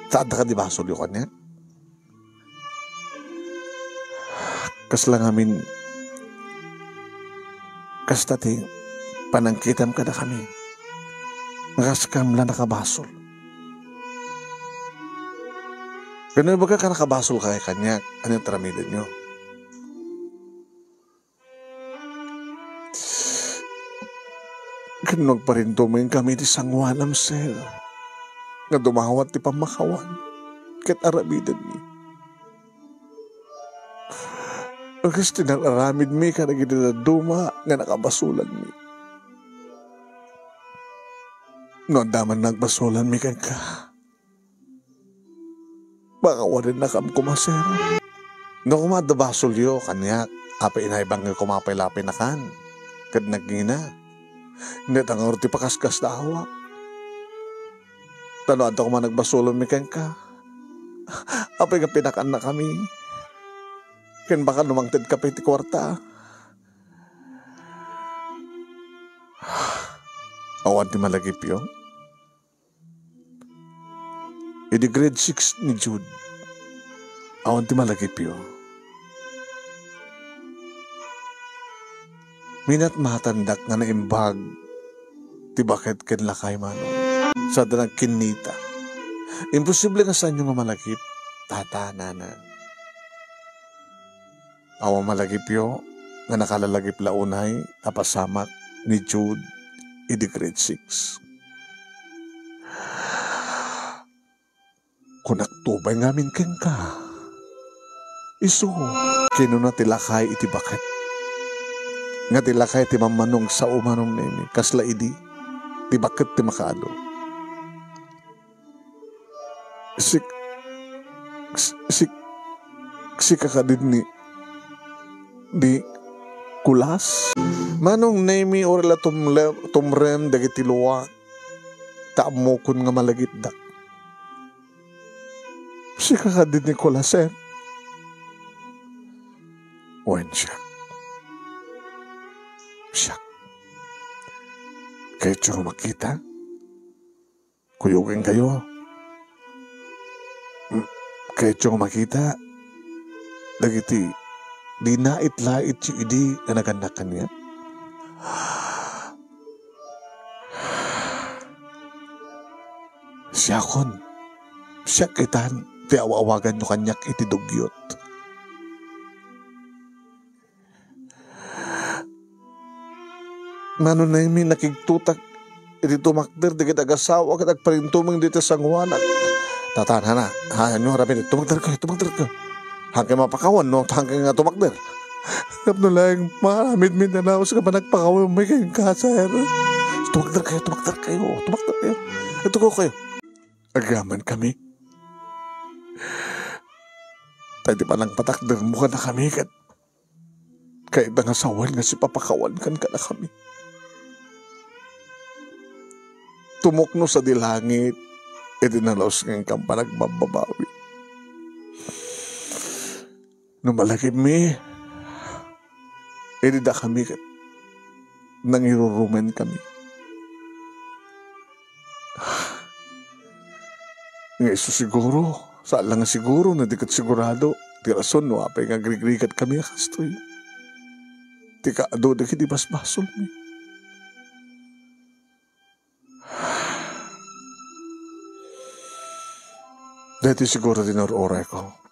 Ta adda kadi basolyo kaniak?" Kasla ngamin, kasta ti panangkitam kadakami, nga kaskam la nakabasol. Ken no ibagak a nakabasolka kaniak, ania ti aramidenyo? Ken no agparintumeng kami iti sangoanam, sir, nga dumawat ti pammakawan ket aramidenmi, kas ti nararamidmi kadagiti dadduma nga nakabasolanmi. No adda man nagbasolanmi kenka, pakawanennakam koma, sir. No koma adda basolyo kaniak, apay, inaibangyo koma pay la pay nakan ket nagingina. Ania ta ngarud ti pakaskasdawak? Ta no adda koma nagbasolanmi kenka, apay nga pinakannakami? Ken baka no mangtedka pay ti kuarta. Awan ti malagipyo? Idi grade six ni Jude, awan ti malagipyo. Minatmatandak nga naimbag ti baket ken lakay, manong. Sada nagkinnita. Imposible nga saanyo nga malagip, tata, nana. Awan malagipyo nga nakalalagip la unay a pasamak ni Jude idi grade six. Kunakto pay ngamin kenka, isu. Kinuna ti lakay iti baket, nga ti lakay ti mammanong sao, manong Nemi, kasla idi, ti baket ti makaadu. Sik-, sik-, sika kadi ni Nicolas? Manong Nemi, uray la tumle-, tumrem dagiti luak, ta ammokon nga malagipdak. Sika kadi ni Nicolas, sir? Wen, siak. Siak. Kayatyo makita? Kuyogenkayo. Mm, kayatyo nga makita dagiti dinaitlait ti idi nga nagannak kaniak? Siakon, siak itan ti aw-awaganyo kaniak iti dugyot. Manong Nemi, nakigtutak iti tumakder dagiti agasawa ket agparintumeng dita sangoanak. Tata, nana, haanyo aramiden, tumakderkayo, tumakderkayo. Haankayo mapakawan no haankayo nga tumakder. Tapno laeng maaramidmi ti naus nga panagpakawanmi kenka, sir. Tumakderkayo, tumakderkayo, tumakderkayo. Itugaw kayo. Agyaman kami. Ta iti panangpatakdermo kadakami ket kayatda nga sawen nga sipapakawankan kadakami. Tumukno sadi langit iti nalaus nga inkam panagbababawi. No malagipmi, idi dakami ket nangirurumen kami. Nga isu siguro, saan la nga siguro, no di ket sigurado, ti rason no apay nga agrigrigat kami a kastoy. Ti kaadu dagiti basbasolmi. Daytoy siguro ti nur-urayko.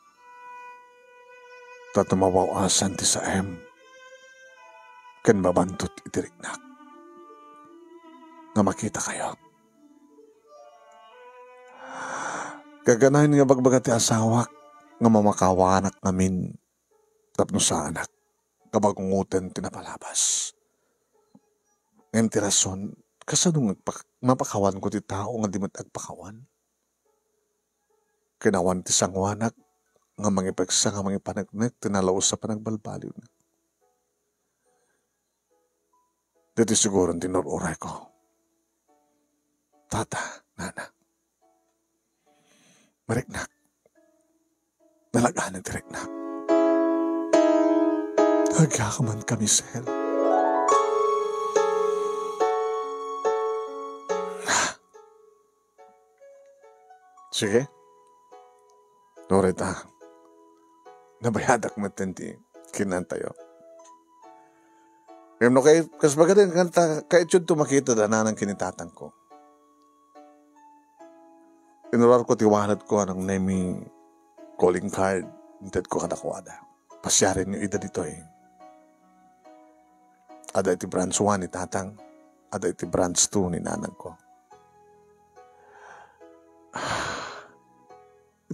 Ta tumawaw-asan ti saem ken mabantot iti riknak nga makitakayo. Gaganayon nga ibagbaga ti asawak nga mamakawanak ngamin tapno saanak nga magungoten ti napalabas. Ngem ti rason, kasano nga agpak-, mapakawanko ti tao nga di met agpakawan? Ken awan ti sanguanak nga mangipeksa nga mangipaneknek ti nalaus a panagbalbaliwna. Daytoy siguron ti nur-urayko. Tata, nana. Mariknak. Nalaganan ti riknak. Agyakaman kami, sir. Sige. Loretta, nabayadak met ti kinantayo. Ngem no kay, kas bagada nga kanta, kay itsudo makita da nanang ken ni tatangko. Inurarko ti walletko, anang name calling card, intedko kadakuada. Pasiarenyo ida ditoy. Adda iti branch one ni tatang, adda iti branch two ni nanangko.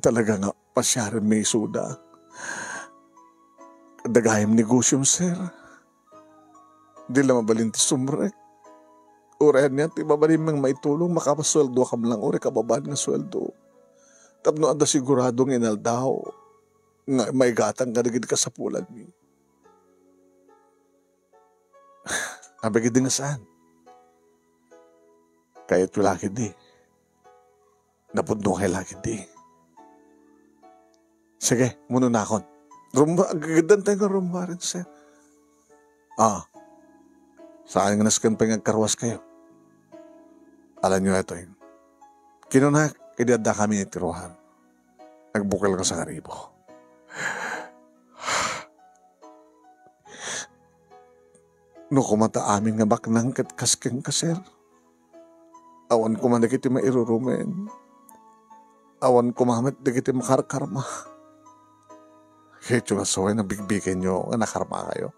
Talaga nga pasiarenmi isuda. Adda gayam negosiom, sir. Di la mabalin ti sumrek. Uray ania ti mabalinmi nga maitulong, makapasueldoakam lang uray kababaan nga sueldo. Tapno adda sigurado nga inaldaw nga maigatang kadagiti kasapulanmi. Abagidi nga saan. Kayatyo la ketdi. Napudno kay la ketdi. Sige, munonakon. Rum-, agagdan tayo nga rummarin, sir. Ah. Saan nga nasken pay nga agkarwas kayo? Alanyo itoy. Kinuna, idi adda kami iti ruar. Nagbukel nga sangaribo. No koma ta amin nga baknang ket kas kenka, sir. Awan koma dagiti mairurumen. Awan koma met dagiti makarkarma. Kayatyo nga sawen a bigbigenyo nga nakarmakayo.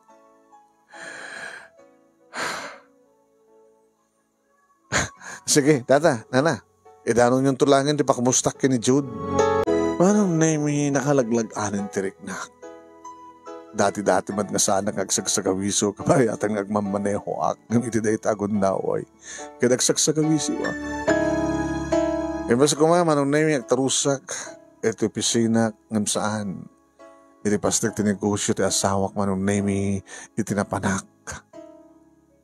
Sige, tata, nana. Idanonyonto laengen ti pakmustak ken ni Jude. Manong Nemi, nakalag-lag-anen ti riknak. Dati-dati met nga saanak nga agsagsagawiso, kabayatan nga agmammanehoak, ngem iti dayta a gundaway, ket agsagsagawisiak. Imbes koma, Manong Nemi, agtarusak iti opisinak, ngem saan. Iti pasnek ti negosio ti asawak, Manong Nemi, iti napanak.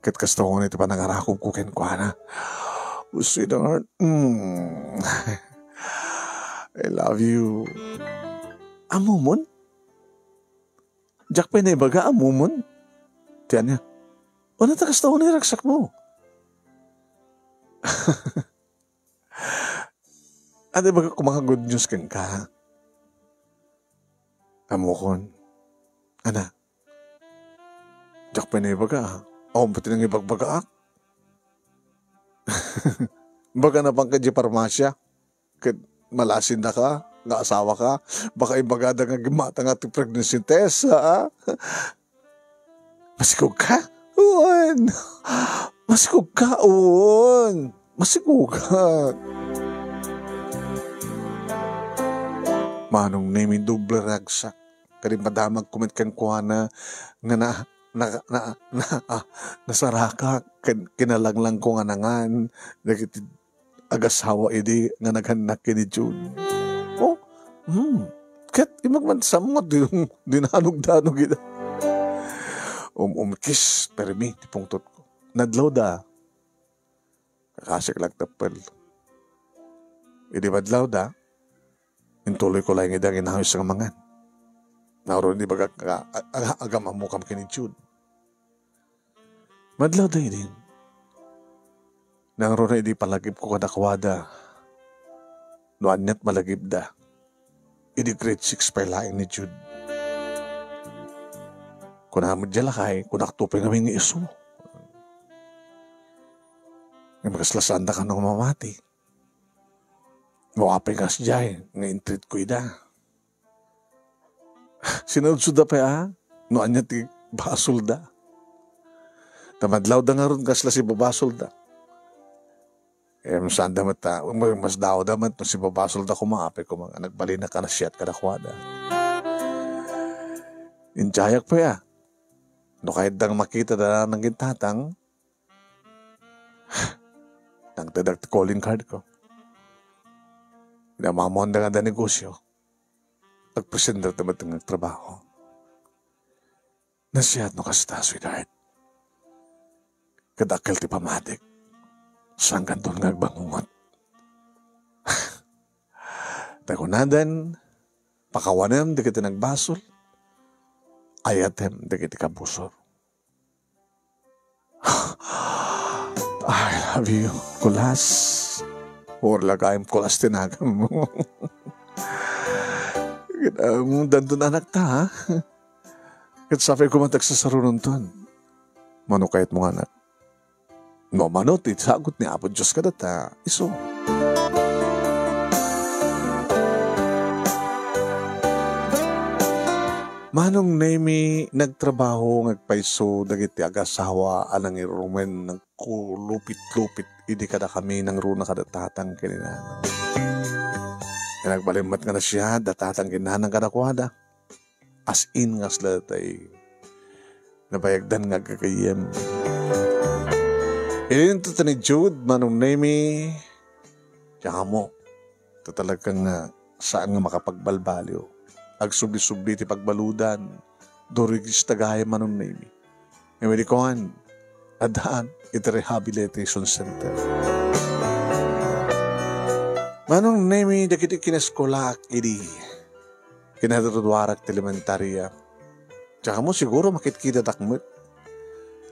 Ket kasta unay ti panangarakobko kenkuana. Oh, sweetheart, mm, I love you. Ammomon? Diak pay naibaga, ammomon? Ti ania? Ania ta kasta unay ragsakmo? Ania, ibaga koma nga good news kenka. Ammokon. Ana, diak pay naibaga, ah. Awan pay ti nangibagbagaak. Baga na pang ka di parmasya, ket malasindaka nga asawaka, baka ibagada nga gimmatanga ti pregnancy test, ha? Masikogka? Wen. Masikogka? Wen. Masikogak. Manong Nemi, doble ragsak. Kadi madamagko met kenkuana nga na, na, na, na, ah, nasarakak ken kinalanglangko nga nangan dagiti agasawa idi nga nagannak ken ni Jude. Oh, hmm. Ket immag man samot, di-, dinanogdanog ida. Um-, umkis permi ti pungtotko. Nadlawda. Kakasik la agteppel. Idi madlawda, intuloyko laeng ida nga inawis nga mangan. Nangruna idi ibagak nga, a-, a-, agam-ammokam ken ni Jude. Madlawda idin. Nangruna idi palagipko kadakuada no aniat malagipda. Idi grade six pay laeng ni Jude. Kuna met diay lakay, kunakto pay ngamin nga isu. Ngem kasla saanda kano mamati. No apay kasdiay nga intreatko ida. Sinudsodda pay a no ania ti basolda. Ta madlawda ngarud kasla sibabasolda. Em, saanda met ta, mas, mas daawda met no sibabasolda koma, apay koma nga nagbalinak a nasiat kadakuada. Intiayak pay a. No kayatda nga makita da nangkin tatang, nangtedak ti calling card ko. Inammoanda nga adda negosyo. Agpresentarte met nga agtrabaho. Nasiat no kasta, sweetheart. Kadakkel ti pamatik. Saankanton nga agbangungot. Ta kunadan, pakawanem dagiti nagbasol, ayatem dagiti kabusor. I love you, kulas. Or lagayem kulas ti naganmo. Ket, ah, danton anakta, ha? Ket sapay koma ti agsasarunonton. Mano kayatmo nga anak? No mano ti sagut ni Apo Dios kadata, isu. Manong Nemi, nagtrabaho nga agpayso dagiti agasawa a nangirumen, nagkulupit-lupit idi kadakami nangruna kada tatang ken ni nanang. Nagbalin met nga nasiat da tatang ken nanang kadakuada. As in, nga sila tay nabayagdan nga agkakayyem. Ininto ta ni Jude, Manong Nemi, ti amo, ta talaga nga saan nga makapagbalbaliw. Agsubli-subli ti pagbaludan, durigis ta gayam, Manong Nemi. Ngem idi kuan, addaan iti rehabilitation center. Manong Nemi, dagiti kinaskolaak idi kinagraduarak ti elementaria. Tsaka mo siguro makitkitadak met.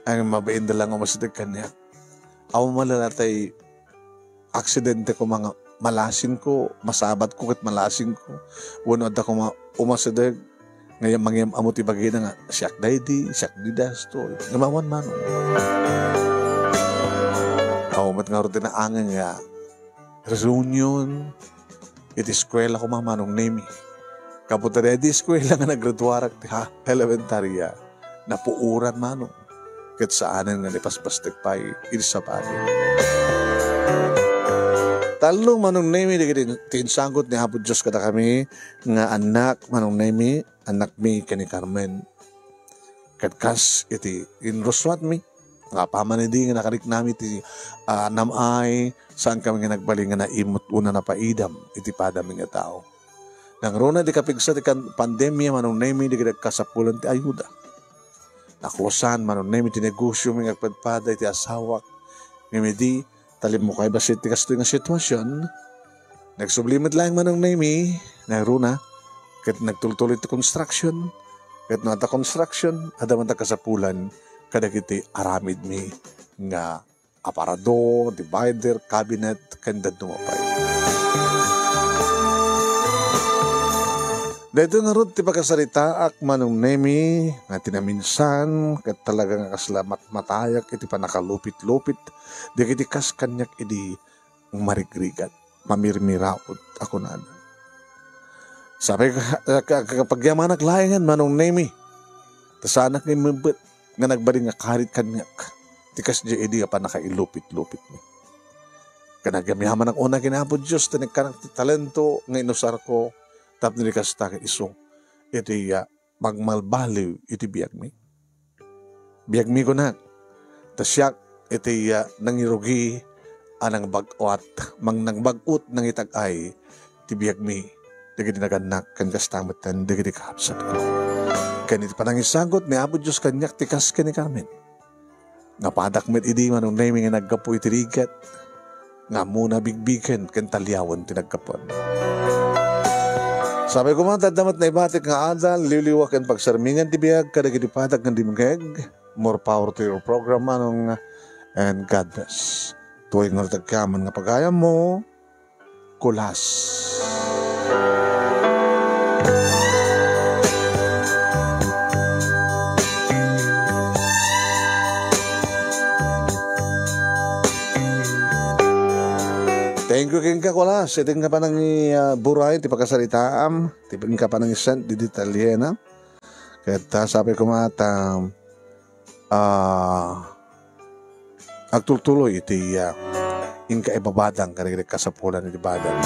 Ay, mabain da lang umasideg kaniak. Awan malala tay aksidente ko, mga malasing ko, masabat ko ket malasing ko. Wenno adda ko ma-, umasideg, nga mangiyam-ammo ti bagina nga, "Siak daydi, siak dida, astoy." Nga mawan man. Awan met ngarud ti naangen nga reunion iti eskuela ko, Manong Nemi. Kaputa daydi eskuela nga nagraduarak ti ha-, elementaria, napuoran, Manong. Ket saanen nga nipasbastek pay idi sabali. Tallo, Manong Nemi, dagiti ti insagut ni Apo Dios kadakami nga annak, Manong Nemi, annakmi ken ni Carmen. Ket kas iti inrusuatmi, nga apaman idi nga nakariknami ti, ah, nam-ay, saan kami nga nagbalin nga naimut una napaidam iti padami nga tao. Nangruna di kapigsa ti kan-, pandemia, Manong Nemi, dagiti agkasapulan ti ayuda. Naklosan, Manong Nemi, ti negosyo mi nga agpadpada iti asawak. Ngem idi, ta limmukay bassit ti kastoy nga situasion, nagsubli met laeng, Manong Nemi, nangruna, ket nagtultuloy ti construction, ket no adda construction, adda met agkasapulan kadagiti aramidmi nga aparador, divider, cabinet, ken dadduma pay. Daytoy ngarud ti pakasaritaak, Manong Nemi, nga ti naminsan, ket talaga nga kasla matmatayak iti pannakalupit-lupit dagiti kas kaniak idi marigrigat, mamirmiraut a kunada. Sapay ka-, ka-, ka-, kapagyamanak laengen, Manong Nemi. Ta saanak nga immibbet nga nagbalin nga karit kaniak ti kasdiay idi a pannakailupit-lupitmi. Ken agyamanak unay ken Apo Dios ta inkanak ti talento nga inusarko tapno di kasta nga isu iti, ah, pagmalbaliw iti biagmi. Biagmi, kunak, ta siak iti, ah, nangirugi a nangbag-ot, mang-, nangbag-ot nangitag-ay ti biagmi. dagiti nagannak, ken kasta metten dagiti kakabsatko. Ken iti panangisagut ni Apo Dios kaniak ti kas ken ni Carmen. Nga padak met idi manunemi nga naggapu iti rigat, nga ammona bigbigen ken taliawen ti naggapuan. Sapay koma ta adda met naibatik nga adal, liwliwa ken pagsarmingan ti biag kadagiti padak nga dimngeg. More power to your program, Manong, and God bless. Tuloy nga rutagkaman nga pagayammo, Kulas. Thank you kenka, Kulas. Iti nga panangi, ah, buray ti pakasaritaam, ti nga panangisend di detalyena. Ket, ah, sapay koma ta, ah, agtultuloy iti, ah, inka ibabadang kadagiti kasapulan iti badang.